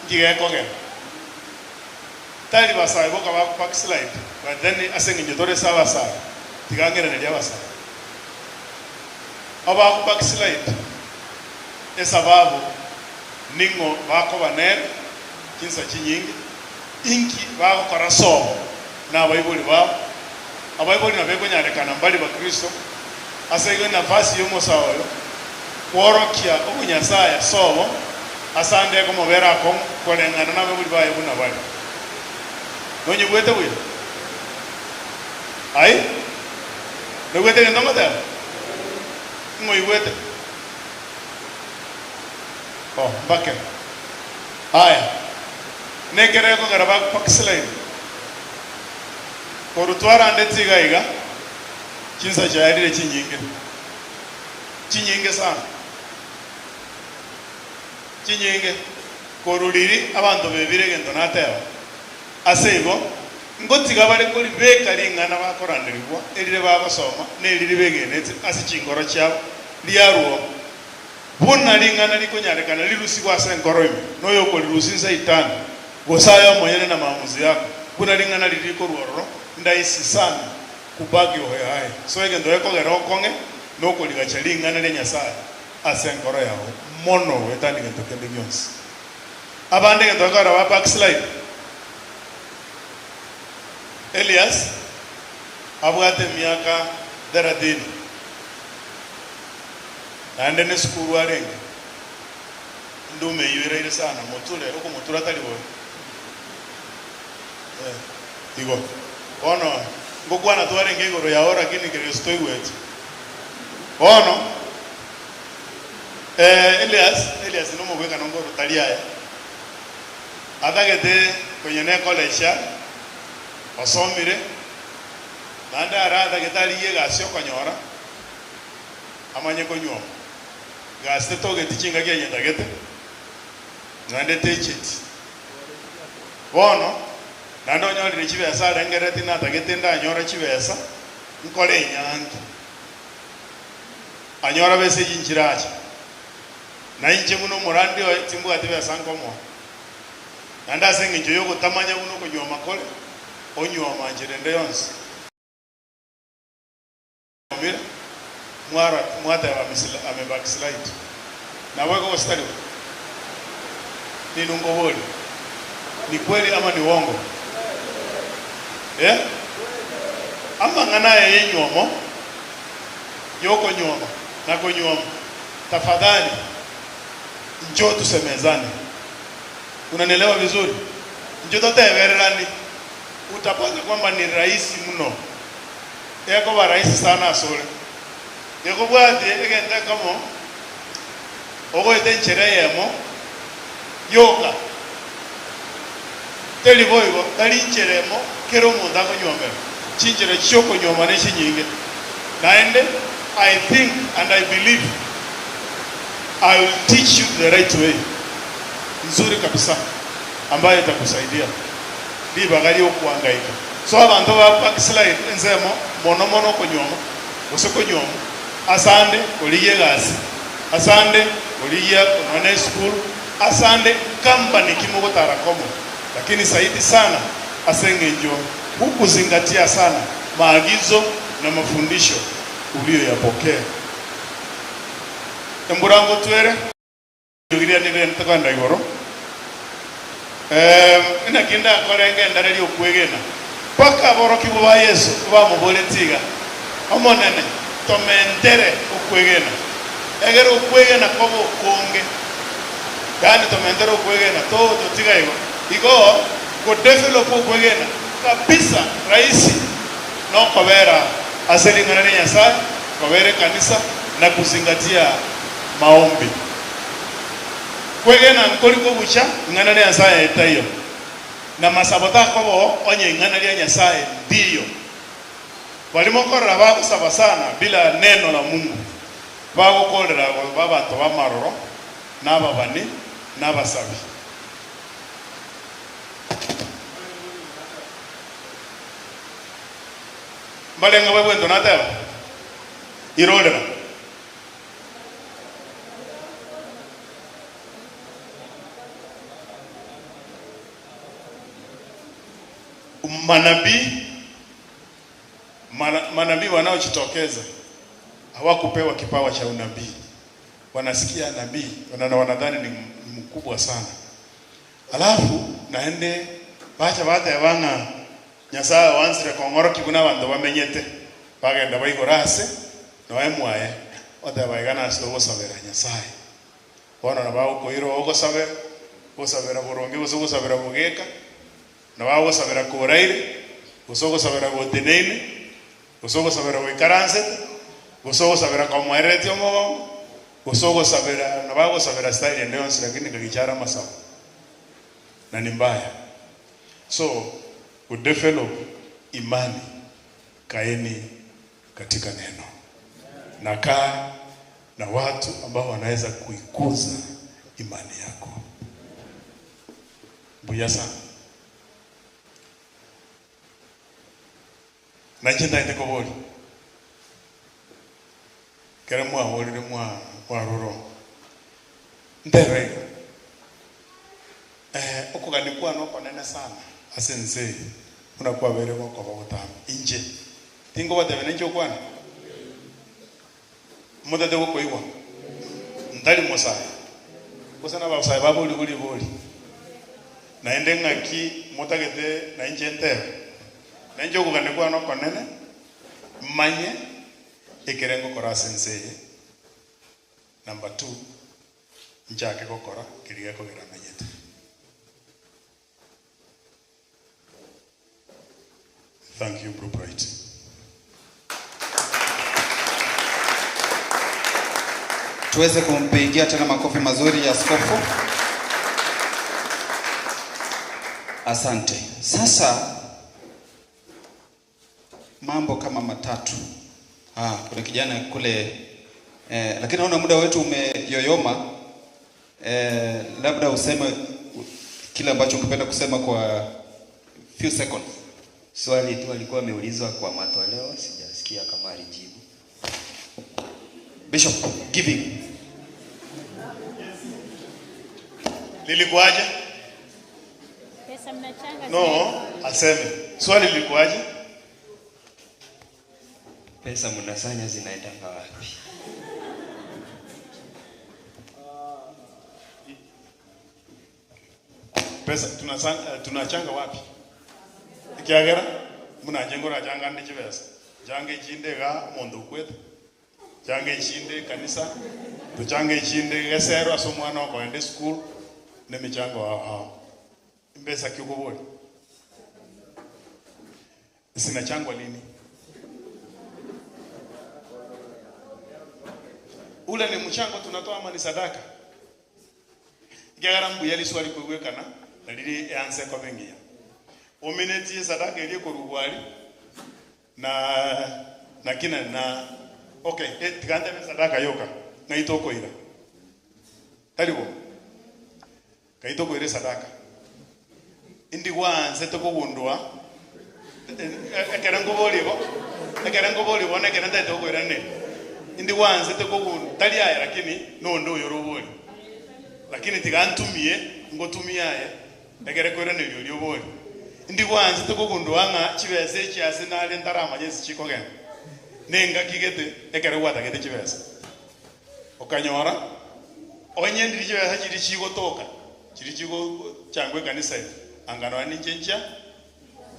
ngigekogera Tari basae boka ba backslide. But then aseng'encho tore sa basae. Tigangereneria basae. Aba backslide. Esababu ningo bako banene kinsa chinyingi inki bagokora sobo na abaibori babo abaibori nabo ekonyarekana mbari bakristo ase igo nafasi y'omosaoyo kworokia obonyasaye sobo asande ekomobera akong'u koreng'ana na abaibori baye buna bari nonyebwete buya ai nobwete gento ngoteba ng'oibwete. Oh, mbake. Haya. Nekere kogera backslide. Korutwara ndetsi iga chinsa chayarire chinyinge. Chinyinge sana. Chinyinge. Koruriri abantu bebire gento nateba. Ase igo ngotiga bare kori beka ring'ana bakoranderigwa erire bagosoma nerire begenete ase chingoro chiabo riarwo. Buna ring'ana rikonyarekana rirusigwa ase enkoro ime noyo okorirusia itano gosaya omonyene na maamuzi yako buna ring'ana riri korwororo ndaisi sana kubagi oheae so egento ekogera okong'e nokorigacha ring'ana ria Nyasaye ase enkoro yao mono goetani gento kende gionsi. Abande egento ekogera ba backslide. Elias abwate emiaka 30 naende ne sukuru arenge ndume eywo sana moture okomotura tari bobe igo bono ngokwana twarenge igoro yao lakini Kristo igwete bono Elias nomogweka nongoro tari aya atagete kwenye ne college osomire naende aratagete arigie egasi okonyora amanye konyuoma gasi tetogeti chingaki enyetagete naende techeti bono naende onyorire chibesa arengereti natagete ndanyora chibesa nkore enyangi anyora besa chinchiracha na inche muno omorandi oye timbwati besa nkomoa naende ase eng'encho yogotamanya buno okonyuoma kore onyuoma nchere ende yonsi mwara mwateba ame backslide na weko gostari ni nungoboli ni kweli ama ni uongo ama ngana yenyuomo yoko nyuomo na konyuomo tafadhali njoo tusemezane. Unanielewa vizuri? Njoo totebererani utapata kwamba ni rahisi mno eko ba rahisi sana asole yekobwate egente kamo ogoete nchere yemo yoka teri boigo tari ncheremo kero omonto akonywomera chinchere chiokonyuoma ne chinyinge naende I think and I believe I will teach you the right way nzuri kabisa ambayo itakusaidia libagari okuhangaika so abantu ba backslide enzemo mono mono konywoma gose konywoma asande oligie gasi asande oligia onone school asande company kimogotara komo lakini zaidi sana aseng'enjo hukuzingatia sana maagizo na mafundisho uliyoyapokea. Emburango twere yogiria nibe ntakanda igoro inakinda korenge ndareri okwegena paka borokibo ba Yesu bamuboretiga omonene tomentere okwegena egere okwegena kobo konge yani tomentere okwegena to totiga igo igo go develop okwegena kabisa rahisi no kobera aselingana na Nyasaye kobere kanisa na kuzingatia maombi kwegena nkori kobucha ngana na Nyasaye etayo na masabota kobo onye ngana ya Nyasaye ndiyo walimokorera bagusaba sana bila neno la Mungu bagokorera babantu bamaroro n'ababani n'abasabi. Mbalenga wewe nateba irorera Manabii manabii wanaojitokeza hawakupewa kipawa cha unabii. Wanasikia nabii wanadhani ni mkubwa sana, alafu naende bacha batebang'a Nyasaye wansire kong'oro kibuna abanto bamenyete bagenda baigora ase noe mwaye oteba iga nase ogosabera Nyasaye bono nabagokoira ogosabera gosabera boronge gose gosabera bogeka nabagosabera koraire gose ogosabera goteneine gose ogosabera goikaransete gose ogosabera komoeretie omogongo gose ogosabera nabagosabera style ende yonsi, lakini kagichara masabo na ni mbaya. So kudevelop imani, kaeni katika neno na kaa na watu ambao wanaweza kuikuza imani yako. Mbuya sana nache ndaende kobori kere mwaborire mwaroro nterega okuganikwa nokonene sana ase nse unakwabere gokoba gotama inje tingo batebe nenje okwana mudade gokoigwa ndali musaye gose nabasaye babori bori bori naende ng'aki motagete na inche ntebe nenje okuganikwa nokonene manye ekere ngokora ase nse number 2 nchake gokora kiriga kogera menyete. Thank you, Bro Bright. Tuweze kumpigia tena makofi mazuri ya askofu. Asante. Sasa mambo kama matatu. Kuna kijana kule lakini naona muda wetu umeyoyoma. Labda useme kile ambacho ungependa kusema kwa few seconds. Swali tu alikuwa ameulizwa kwa matoleo, sijasikia kama alijibu. Bishop, giving. Lilikuwaje? Pesa mnachanga. No, aseme. Swali lilikuwaje? Pesa mnasanya zinaendanga wapi? Pesa tunachanga wapi? Ikiagera munajengora janga ndi chibesa jange chinde ga mondo kwete jange chinde kanisa tuchange chinde gesero aso mwana okoende school ne michango hao mbesa kiukobori sinachangwa lini? Ule ni mchango tunatoa ama ni sadaka? Ikiagera mbuya liswali kwegwekana na lili eanse kwa bengia omineti sadaka iliyo korugwali na kina na okay tikande sadaka yoka na itoko ira talibo kaitoko ire sadaka indi kwanze tokugundua ekerango bolibo nekera ndaitoko ira ne indi kwanze tokugundua tali aya lakini nondo yoroboli lakini tigantumie ngotumia ekere kwira ne lyoboli ndi kwanza tukugundua ng'a chibesa echiase nare ntarama jesi chikogenda nenga kigete ekere gwatagete chibesa okanyora onye ndiri chibesa chiri chigotoka chiri chigo changwe kanisa iri angano ninche ncha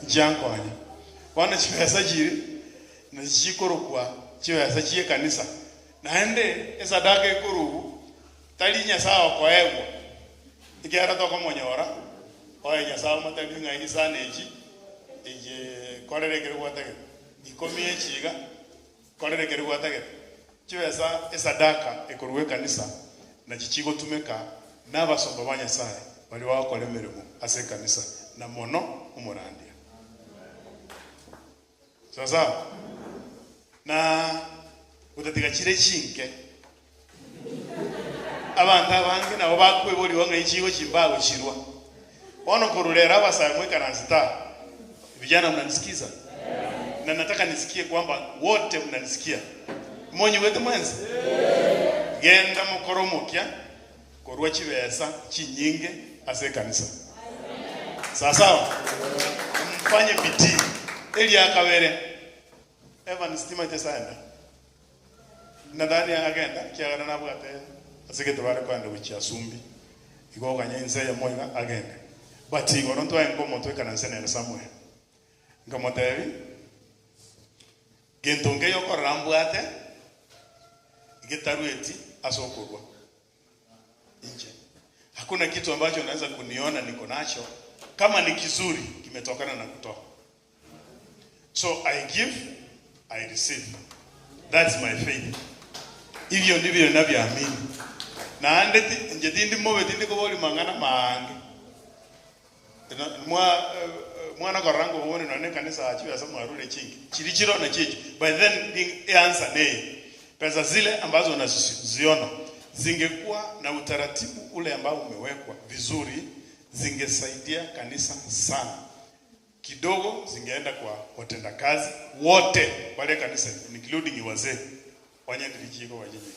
njankwanya bana chibesa chiri nachikorokwa chibesa chie kanisa naende esadaka ikorubu tali Nyasaye okoegwa ikiara tokomonyora oye Nyasaye matabi ng'ai sana echi eje korere kere gwatagete ikomi echiga korere kere gwatagete chibesa esadaka ekoruwe kanisa na chichigo tumeka n'abasomba ba Nyasaye bali bakora emirimo ase kanisa na mono omorandia. Sasa na utatiga chire chinke abantu abange nabo bakweboriwa ng'ai chigo chimbago chirwa ono kurulera abasaye mwekaranzita. Vijana mnanisikiza? Na nataka nisikie kwamba wote mnanisikia. Monyi wetu mwenzi? Genda mukoromokia korwa chibesa chinyinge ase kanisa. Sasa Tufanye bidii. Eli akawere. Evan stima tesanda. Nadhani agenda kiagana nabwo ate asigete bare kwanda guchia sumbi. Igo kanya inse ya moyo agenda. But igo nonto engo moto kana nsenene somewhere. Ngamotebi gento ngeyo korambwate getarueti asokorwa nje. Hakuna kitu ambacho unaweza kuniona niko nacho kama ni kizuri kimetokana na kutoa. So I give, I receive. That's my faith. Hivyo ndivyo ninavyoamini. Na ande nje tindi mobe tindi koboli mangana mange. Mwana korango wone na kanisa achiwa sama arule chingi. Chilichiro na chichi. But then the answer nei. Pesa zile ambazo unaziona zingekuwa na utaratibu ule ambao umewekwa vizuri, zingesaidia kanisa sana. Kidogo zingeenda kwa watendakazi wote wale kanisa, including wazee wanyandirichiko wajinyi.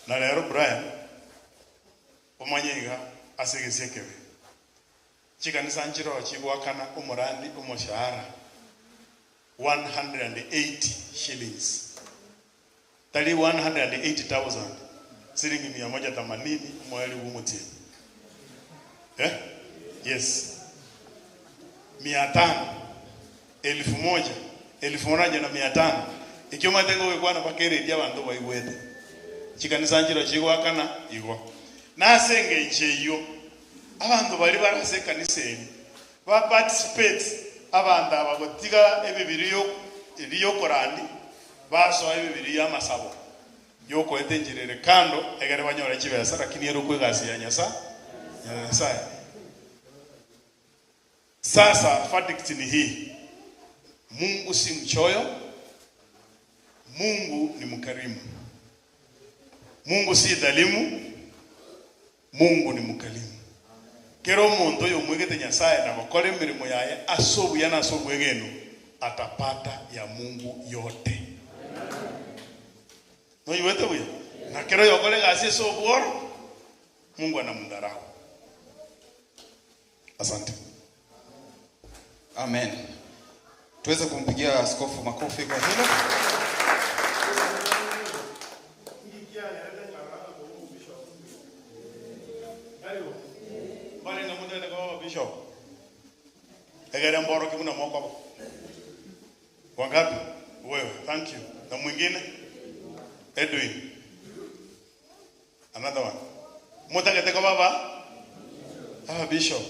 Na lero Brian omanyega asegesekewe. Chikanisa nchiro chigwakana umurandi umushahara 180 shillings. Tali 180,000 silingi 180 mwali umutie. Eh? Yes. 500, 1000, 1500. Ikioma tengo wekwana pakere dia bantu baigwete. Chikanisa nchiro chigwakana igwa. Nasenge icheyo. Abantu bali barase kanisa eri. Ba participate abantu abagotiga ebibiri yo korandi baso ebibiri ya masabo. Yoko etenjirere kando egere banyora chibesa lakini ero kwegasi ya nyasa. Nyasaye. Sasa verdict ni hii. Mungu si mchoyo. Mungu ni mkarimu. Mungu si dhalimu. Mungu ni mkarimu. Kero muntu yo mwegete Nyasaye na bakore mirimo yaye asobu yana asobu egeno atapata ya Mungu yote. No yuete buya. Na kero yokore gasi sobu oro Mungu anamdharau. Asante. Amen. Tuweze kumpigia askofu makofi kwa hilo. Bishop. Egere mboro kimuna mwako. Wangapi? Wewe, thank you. Na mwingine? Edwin. Another one. Mutagete kwa baba? Ah, Bishop.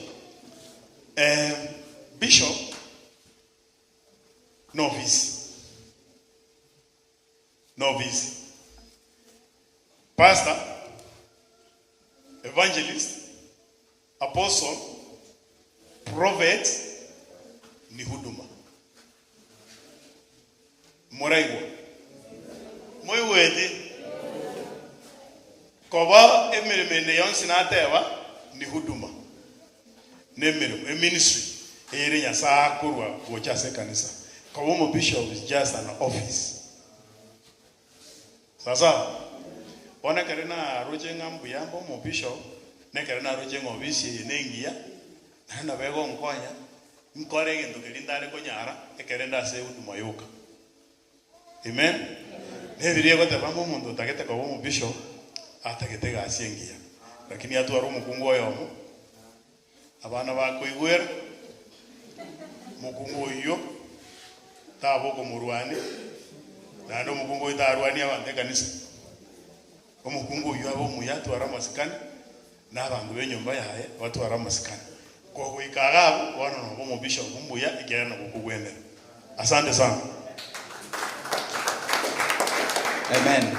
Bishop novice. Novice. Pastor, evangelist, apostle, prophet ni huduma. Moraigwa. Moiwedi. Koba emirimo yonsi natewa ni huduma. Ne mirimo, e ministry. Eyere Nyasaye akorwa gocha se kanisa. Koba mo bishop is just an office. Sasa ona kare na roje ngambu yambo mo bishop ne kare na roje ngobisi yenengia. Na bego nkonya nkore gento kelindare konyara ekerenda se huduma yoka. Amen. Nebirie gote bambo mundu tagete ko mu bishop atagete gasiengia. Lakini atwara mukungu oyomo abana bakoigwera mukungu oyo taboko murwani nando mukungu itarwani abande kanisa. Omukungu oyo abo muyatwara masikani n'abantu benyumba yaye batwara masikani. Kwa kuikagabu wana no bishop mbuya ikiana kukugwendera. Asante sana. Amen.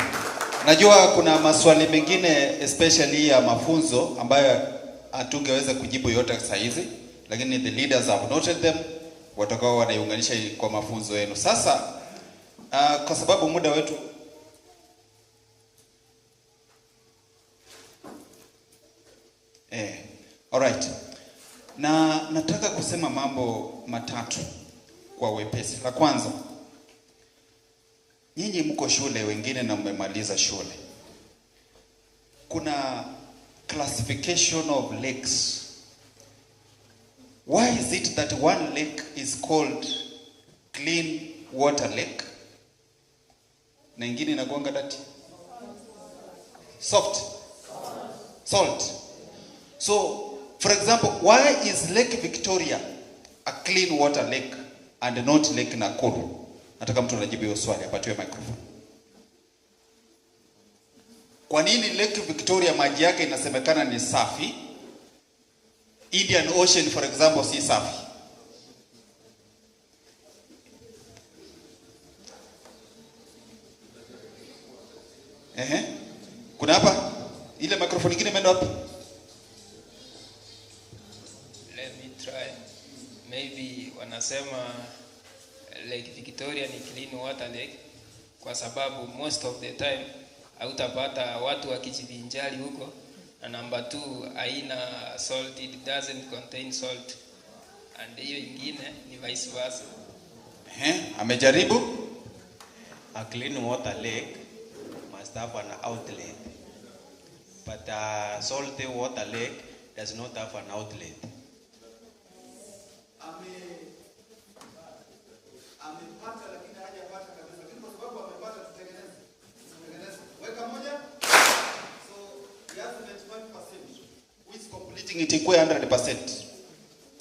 Najua kuna maswali mengine especially ya mafunzo ambayo hatungeweza kujibu yote saa hizi, lakini the leaders have noted them, watakao wanaiunganisha kwa mafunzo yenu. Sasa kwa sababu muda wetu all right. Na nataka kusema mambo matatu kwa wepesi. La kwanza, nyinyi mko shule wengine na mmemaliza shule. Kuna classification of lakes. Why is it that one lake is called clean water lake na ingine inakuanga dirty? Soft. Salt. So, for example, why is Lake Victoria a clean water lake and not Lake Nakuru? Nataka mtu anajibu hiyo swali apatiwe microphone. Kwa nini Lake Victoria maji yake inasemekana ni safi? Indian Ocean, for example, si safi. Ehe. Kuna hapa ile microphone nyingine imeenda wapi? Let me try. Maybe wanasema Lake Victoria ni clean water lake kwa sababu most of the time hautapata watu wakijivinjari huko, na number 2 haina salt, it doesn't contain salt, and hiyo ingine ni vice versa. Amejaribu. A clean water lake must have an outlet, but a salty water lake does not have an outlet. Amepata lakini hajapata kabisa. Lakini kwa sababu amepata tutengeneze. Tutengeneze. Weka moja. So he has 95%, which is completing it equal 100%.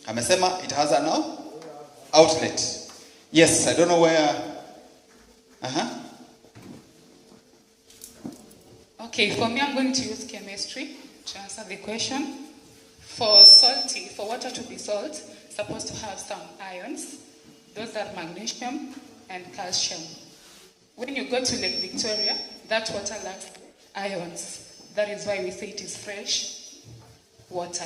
Amesema it has an outlet. Yes, I don't know where. Okay, for me, I'm going to use chemistry to answer the question. For salty, for water to be salt, it's supposed to have some ions. Those are magnesium and calcium. When you go to Lake Victoria, that water lacks ions. That is why we say it is fresh water.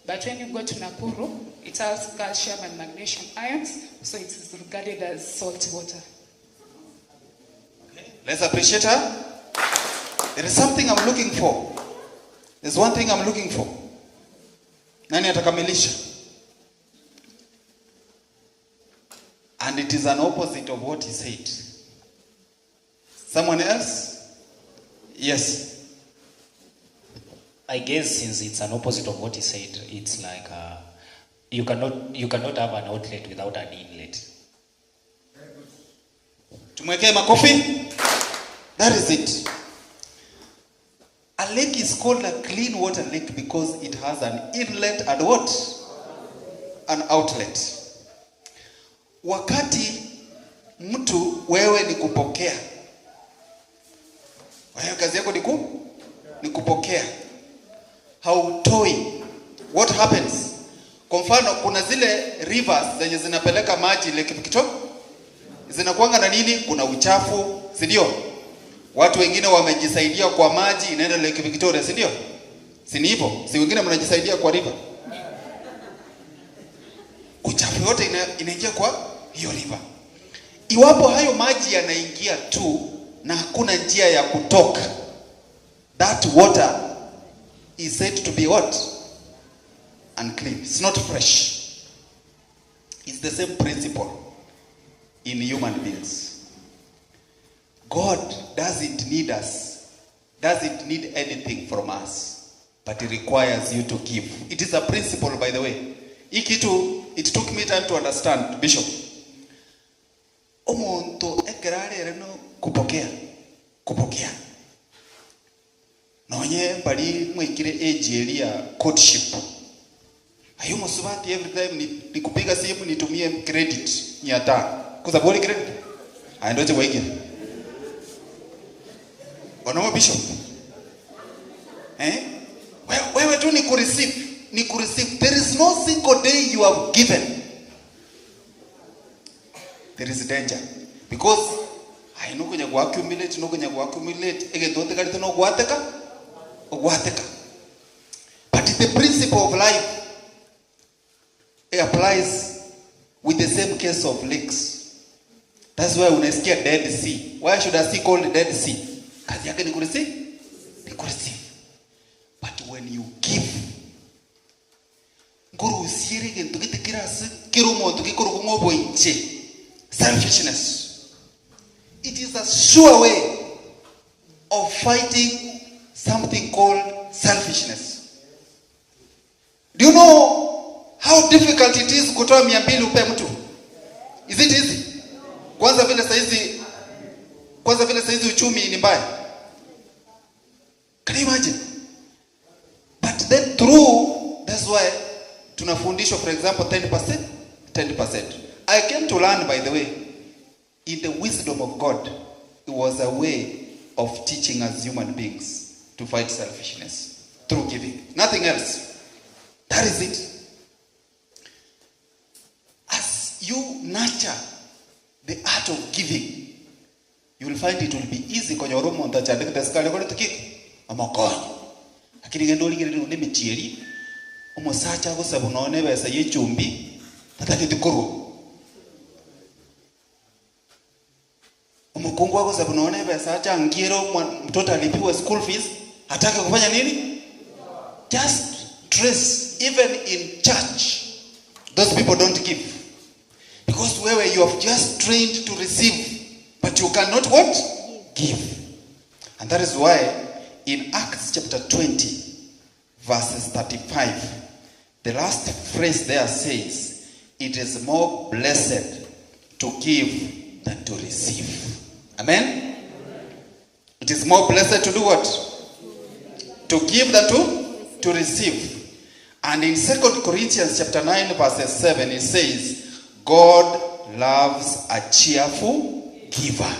But when you go to Nakuru, it has calcium and magnesium ions, so it is regarded as salt water. Okay. Let's appreciate her. There is something I'm looking for. There's one thing I'm looking for. Nani atakamilisha? And it is an opposite of what he said. Someone else? Yes. I guess since it's an opposite of what he said, it's like you cannot have an outlet without an inlet. Tumwekee makofi. That is it. A lake is called a clean water lake because it has an inlet and what? An outlet. Wakati mtu wewe ni kupokea. Wewe kazi yako ni kupokea. Hautoi. What happens? Kwa mfano kuna zile rivers zenye zinapeleka maji Lake Victoria. Zinakuanga na nini? Kuna uchafu, si ndio? Watu wengine wamejisaidia kwa maji inaenda Lake Victoria, si ndio? Si ni hivyo? Si wengine mnajisaidia kwa river. Uchafu yote inaingia kwa hiyo river. Iwapo hayo maji yanaingia tu na hakuna njia ya kutoka, that water is said to be what? Unclean. It's not fresh. It's the same principle in human beings. God doesn't need us, doesn't need anything from us, but he requires you to give. It is a principle, by the way. Ikitu, it took me time to understand, Bishop. Omonto ekerare no kupokea. Kupokea. Nonye bali mwikire age area courtship. Ayo musubati every time ni kupiga simu nitumie credit 500. Kwa sababu credit. Aendoje waige. Onomo Bishop. Eh? Wewe tu ni kureceive, ni kureceive. There is no single day you have given. There is danger. Because I know kwenye kuaccumulate, no kwenye kuaccumulate. Ege dote kali no kuateka. Kuateka. But the principle of life, it applies with the same case of lakes. That's why unasikia Dead Sea. Why should I see called Dead Sea? Kazi yake ni kureceive. Ni kureceive. But when you give, nguru usiri kintu kitikirasi kirumo tukikuru kungobo inche. Selfishness. It is a sure way of fighting something called selfishness. Do you know How difficult it is kutoa 200 upe mtu? Is it easy? Kwanza vile saizi uchumi ni mbaya. Can you imagine? But then through, that's why tunafundishwa, for example, 10%, 10%. I came to learn, by the way, in the wisdom of God, it was a way of teaching us human beings to fight selfishness through giving. Nothing else. That is it. As you nurture the art of giving, you will find it will be easy konyora omonto achandikete sukari korete kiki omokonyo, lakini genda origereri ne emichieri omosacha agosaba nonye ebesa ya echumbi tatageti korwa, omokungu agosaba nonye ebesa achangiere mtoto alipiwe school fees, hataki kufanya nini? Just trace, even in church, those people don't give because wewe, you have just trained to receive, but you cannot what? Give. And that is why in Acts chapter 20 verses 35, the last phrase there says, "It is more blessed to give than to receive." Amen. It is more blessed to do what? To give than to receive. And in 2 Corinthians chapter 9 verses 7, it says, "God loves a cheerful giver."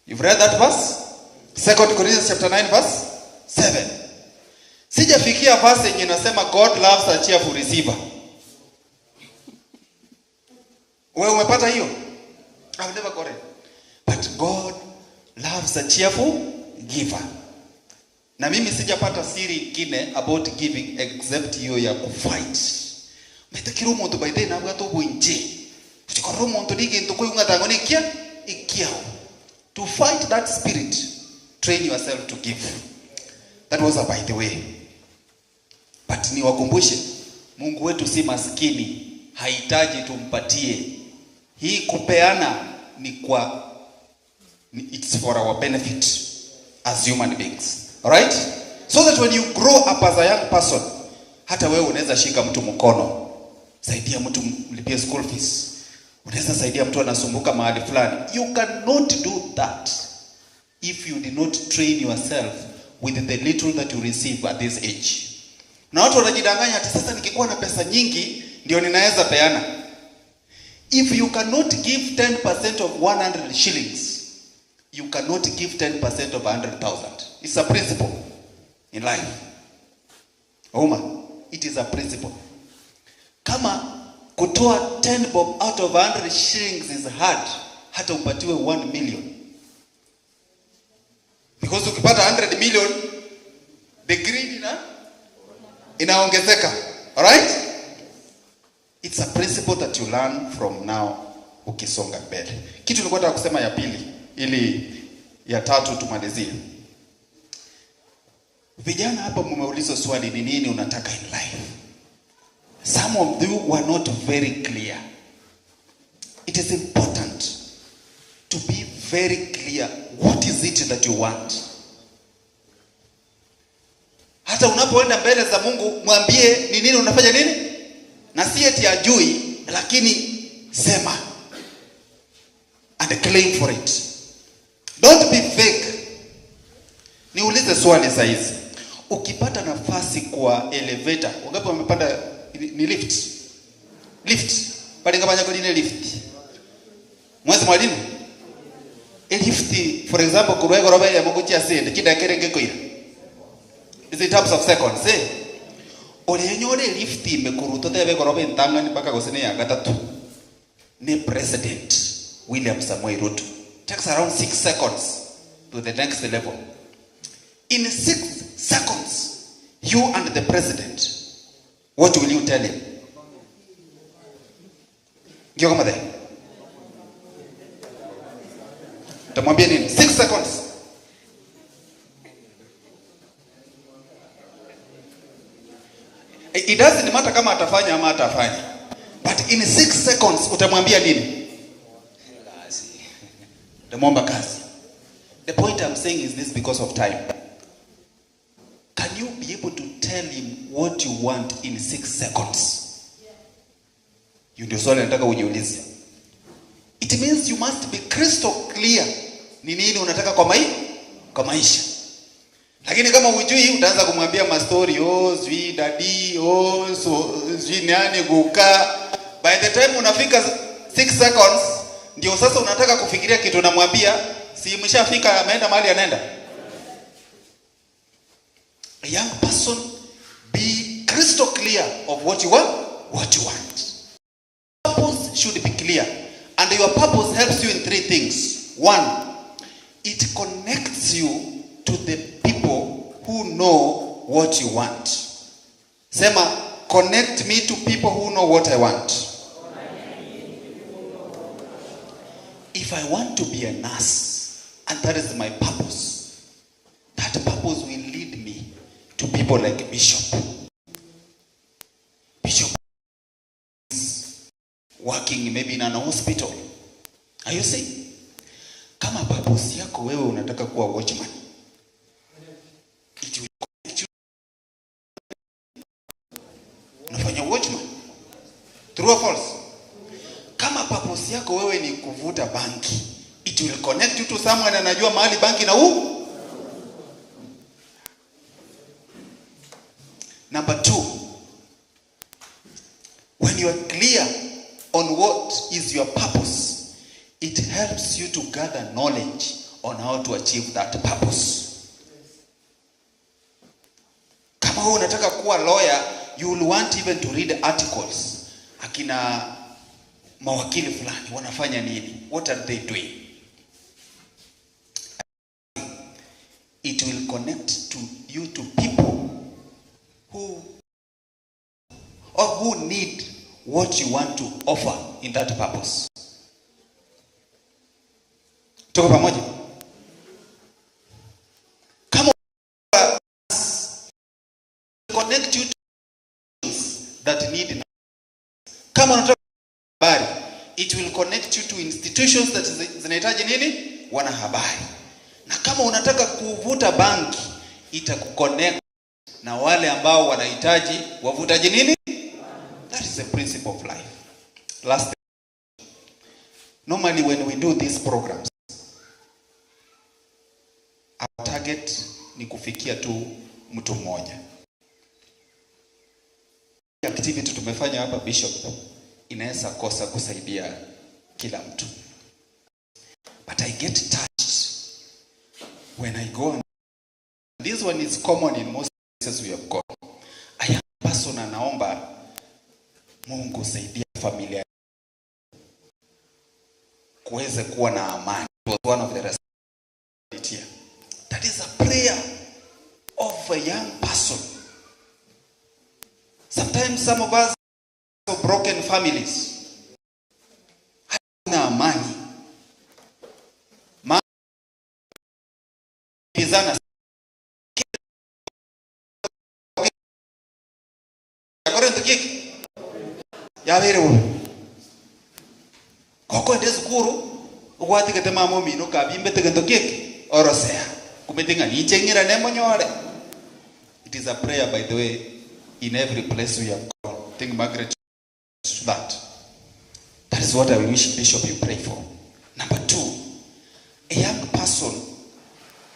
You've read that verse? 2 Corinthians chapter 9 verse 7. Sijafikia verse yenye inasema God loves a cheerful receiver. Wewe umepata hiyo? I've never got it. But God loves a cheerful giver. Na mimi sijapata siri ingine about giving except hiyo ya kufight. Metekira omonto by then nabwate obwinche. Uchikorora omonto niginto koing'atango nikia ikiao. To fight that spirit, train yourself to give. That was a by the way. But niwakumbushe, Mungu wetu si maskini, hahitaji tumpatie. Hii kupeana ni kwa it's for our benefit as human beings. Alright? So that when you grow up as a young person, hata wewe unaweza shika mtu mkono, saidia mtu mlipie school fees. Unaweza saidia mtu anasumbuka mahali fulani. You cannot do that if you did not train yourself with the little that you receive at this age. Na watu wanajidanganya ati sasa nikikuwa na pesa nyingi ndio ninaweza peana. If you cannot give 10% of 100 shillings, you cannot give 10% of 100,000. It's a principle in life. Uma, it is a principle. Kama kutoa 10 bob out of 100 shillings is hard, hata upatiwe 1 million. Because ukipata 100 million, the greed inaongezeka. Alright? It's a principle that you learn from now ukisonga mbele. Kitu nilikuwa nataka kusema ya pili, ili ya tatu tumalizie. Vijana hapa mumeulizwa swali, ni nini unataka in life? Some of you were not very clear. It is important to be very clear, what is it that you want. Hata unapoenda mbele za Mungu, mwambie ni nini unafanya nini, na si eti ajui, lakini sema and claim for it. Don't be fake. Niulize swali saa hizi, ukipata nafasi kwa elevator, wangapi wamepanda ni lift? Lift pale ngabanya kwa nini lift mwezi mwalimu e lift, for example, kurwego roba ya moguchia sende kidakere ngekoira, is in terms of seconds, eh? Urenyore lift imekuruta tebe goroba entang'ani mpaka gosene ya gatatu ni President William Samoei Ruto, takes around 6 seconds to the next level. In 6 seconds, you and the president, what will you tell him? Ndio kama there utamwambia nini? 6 seconds. It doesn't matter kama atafanya ama atafanya, but in 6 seconds utamwambia nini? Utamwomba kazi. The point I'm saying is this, because of time, can you be able to tell him what you want in 6 seconds? Hiyo ndio swali nataka ujiulize. It means you must be crystal clear ni nini unataka kwa maisha. Lakini kama hujui, utaanza kumwambia mastori, "Oh, sijui daddy, oh, so, sijui nani guka." By the time unafika 6 seconds, ndio sasa unataka kufikiria kitu unamwambia, si mshafika, ameenda mahali anaenda. A young person, be crystal clear of what you want, what you want. Purpose should be clear. And your purpose helps you in three things. One, it connects you to the people who know what you want. Sema, "Connect me to people who know what I want." If I want to be a nurse, and that is my purpose, that purpose will lead me to people like Bishop. Bishop is working maybe in an hospital. Are you seeing? Kama purpose yako wewe unataka kuwa watchman, it will connect you. Unafanya watchman. True or false? Kama purpose yako wewe ni kuvuta bangi, it will connect you to someone anajua mahali bangi na huu. Number two, when you are clear on what is your purpose, it helps you to gather knowledge on how to achieve that purpose. Kama wewe unataka kuwa lawyer, you will want even to read articles. Akina mawakili fulani wanafanya nini? What are they doing? It will connect to you to people who or who need what you want to offer in that purpose. Tuko pamoja? Kama connect you to things that need. Kama unataka habari, it will connect you to institutions that zinahitaji nini? Wanahabari. Na kama unataka kuvuta bangi, itakuconnect na wale ambao wanahitaji wavutaji nini? That is the principle of life. Last, normally when we do these programs, our target ni kufikia tu mtu mmoja. Activity tumefanya hapa, Bishop, inaweza kosa kusaidia kila mtu. But I get touched when I go on. This one is common in most places we have gone. A young person anaomba, "Mungu saidia familia kuweze kuwa na amani." It was one of the responsibility here. That is a prayer of a young person. Sometimes some of us have broken families. Hakuna amani. Maana kiki yabere bubi koko ende sukuru ogwatigete mama omino kabimbete gento kiki orosea kumete ng'a ninche ng'ira nemonyore. It is a prayer, by the way, in every place we have gone. Think Margaret that. That is what I wish, Bishop, you pray for. Number two, a young person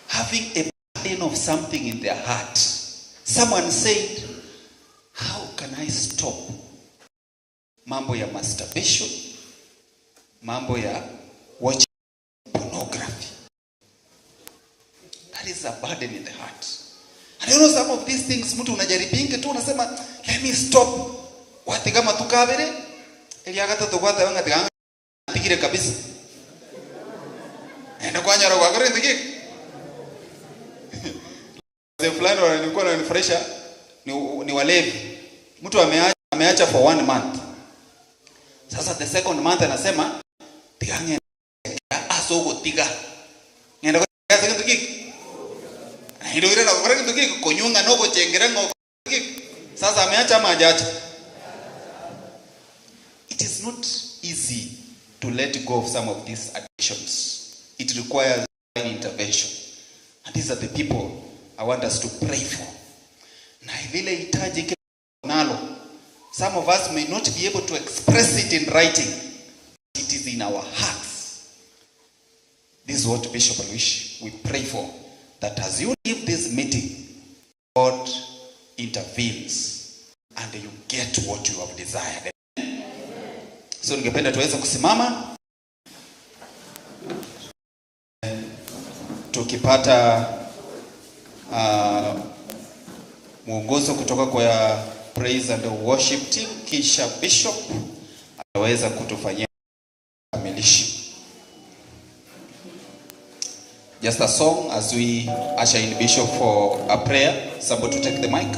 having a burden of something in their heart. Someone said, "How can I stop mambo ya masturbation, mambo ya watching pornography?" That is a burden in the heart. And you know some of these things, mtu unajaribinge tu unasema, "Let me stop." Wati kama tukabere eli agatatu gwata wanga tiganga tigire kabisa. Enda kwa nyara kwa kare ndiki. Wazee fulani walikuwa wananifurahisha ni walevi. Mtu ameacha for 1 month. Sasa the second month anasema tigange asogo tiga. Ngenda kwa kitu kiki. Ndio ile na kwa kitu kiki kunyunga noko chengera ngoko kiki. Sasa ameacha ama hajaacha? It is not easy to let go of some of these addictions. It requires intervention. And these are the people I want us to pray for. Na lile hitaji kila nalo, some of us may not be able to express it in writing. It is in our hearts. This is what Bishop Luish we pray for, that as you leave this meeting, God intervenes and you get what you have desired. So ningependa tuweze kusimama tukipata mwongozo kutoka kwa praise and worship team, kisha bishop ataweza kutufanyia kamilishi. Just a song as we usher in bishop for a prayer. Somebody to take the mic.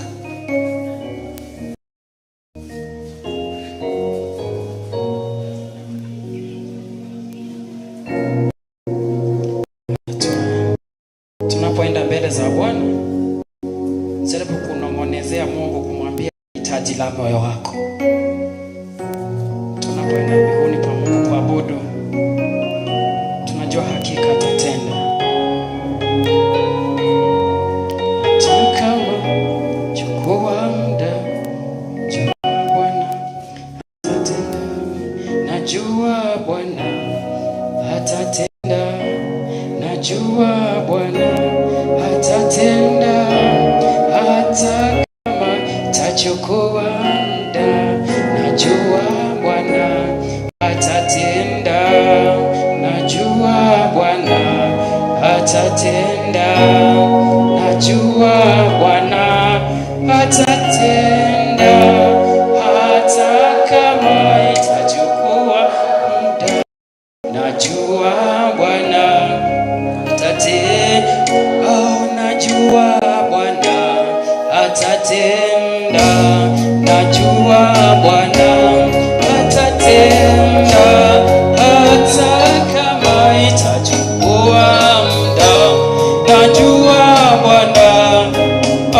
Tunapoenda mbele za Bwana, jaribu kunong'onezea Mungu, kumwambia hitaji la moyo wako. Tunapoenda mbinguni pa Mungu kuabudu, tunajua hakika atatenda. Hata kama chukua muda, jua Bwana atatenda. Najua Bwana atatenda. Najua Bwana atatenda, hata kama tachukua muda. Najua Bwana atatenda, najua Bwana atatenda, najua Bwana atatenda, hata kama itachukua muda. Najua Bwana atatenda, oh, najua Bwana atatenda, najua Bwana atatenda, hata kama itachukua muda. Najua Bwana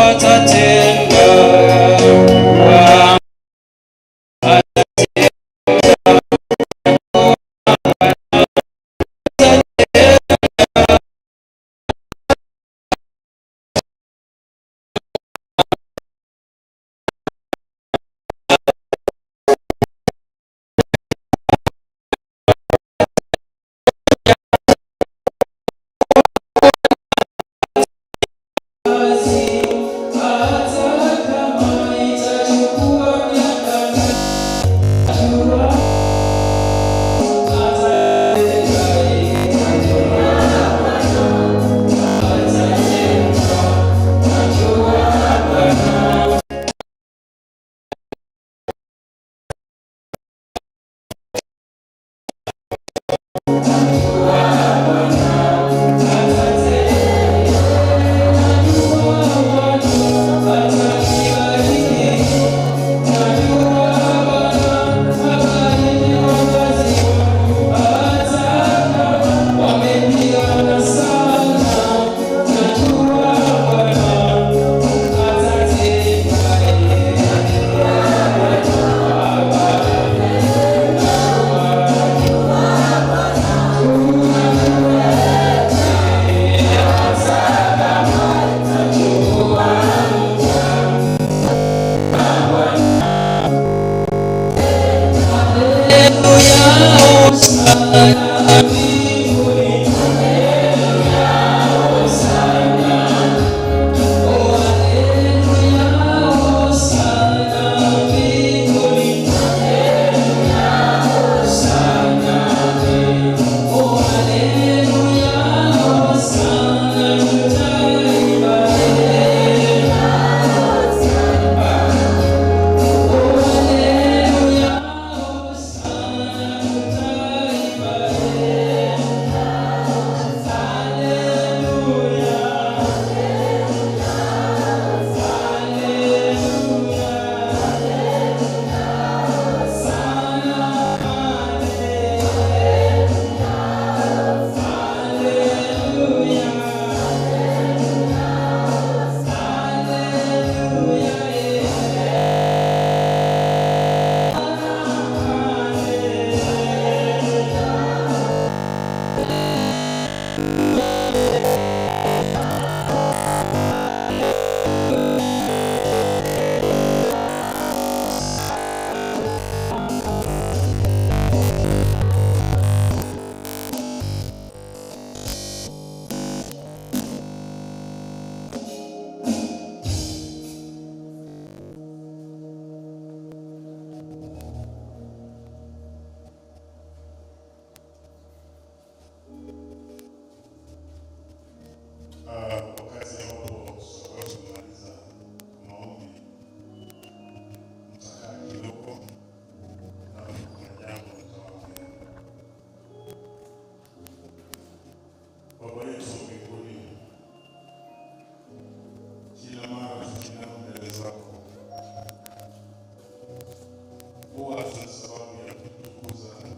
atatenda,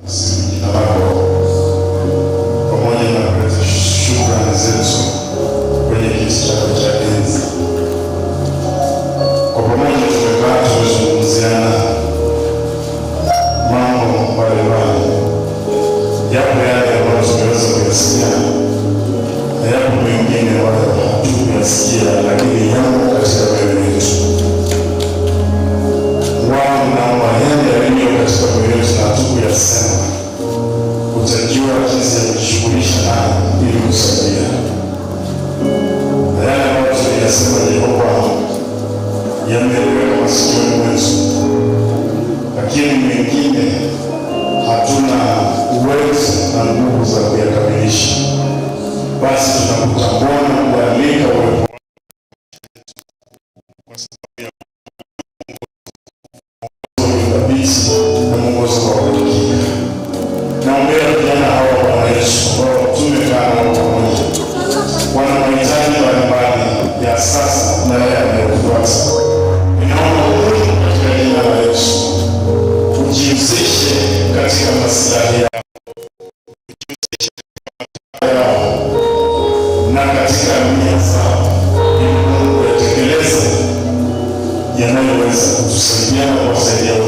Jina lako pamoja na kuleta shukrani zetu kwenye kiti chako cha enzi. Kwa pamoja tumekaa tumezungumziana mambo mbalimbali, yapo yale ambayo tumeweza kuyasikia na yapo mengine ambayo hatukuyasikia, lakini yamo katika mioyo yetu. Wangu naomba yale yaliyo katika mioyo yetu na hatukuyasema, utajua jinsi ya kujishughulisha nayo ili kusaidia. Na yale ambayo tuliyasema, Yehova, yameeleweka masikioni mwetu, lakini mengine hatuna uwezo na nguvu za kuyakamilisha. Basi tunakutambua na kualika uwepo kwa sababu ya mwongozo na mwongozo wa uhakika. Naombea vijana hawa, Bwana Yesu, ambao tumekaa nao pamoja, wana mahitaji mbalimbali ya sasa na yale yanayofuata. Ninaomba Mungu katika jina la Yesu ujihusishe katika maslahi yao, ujihusishe katika yao na katika nia zao, ili Mungu yatekeleze yanayoweza kutusaidia na kuwasaidia.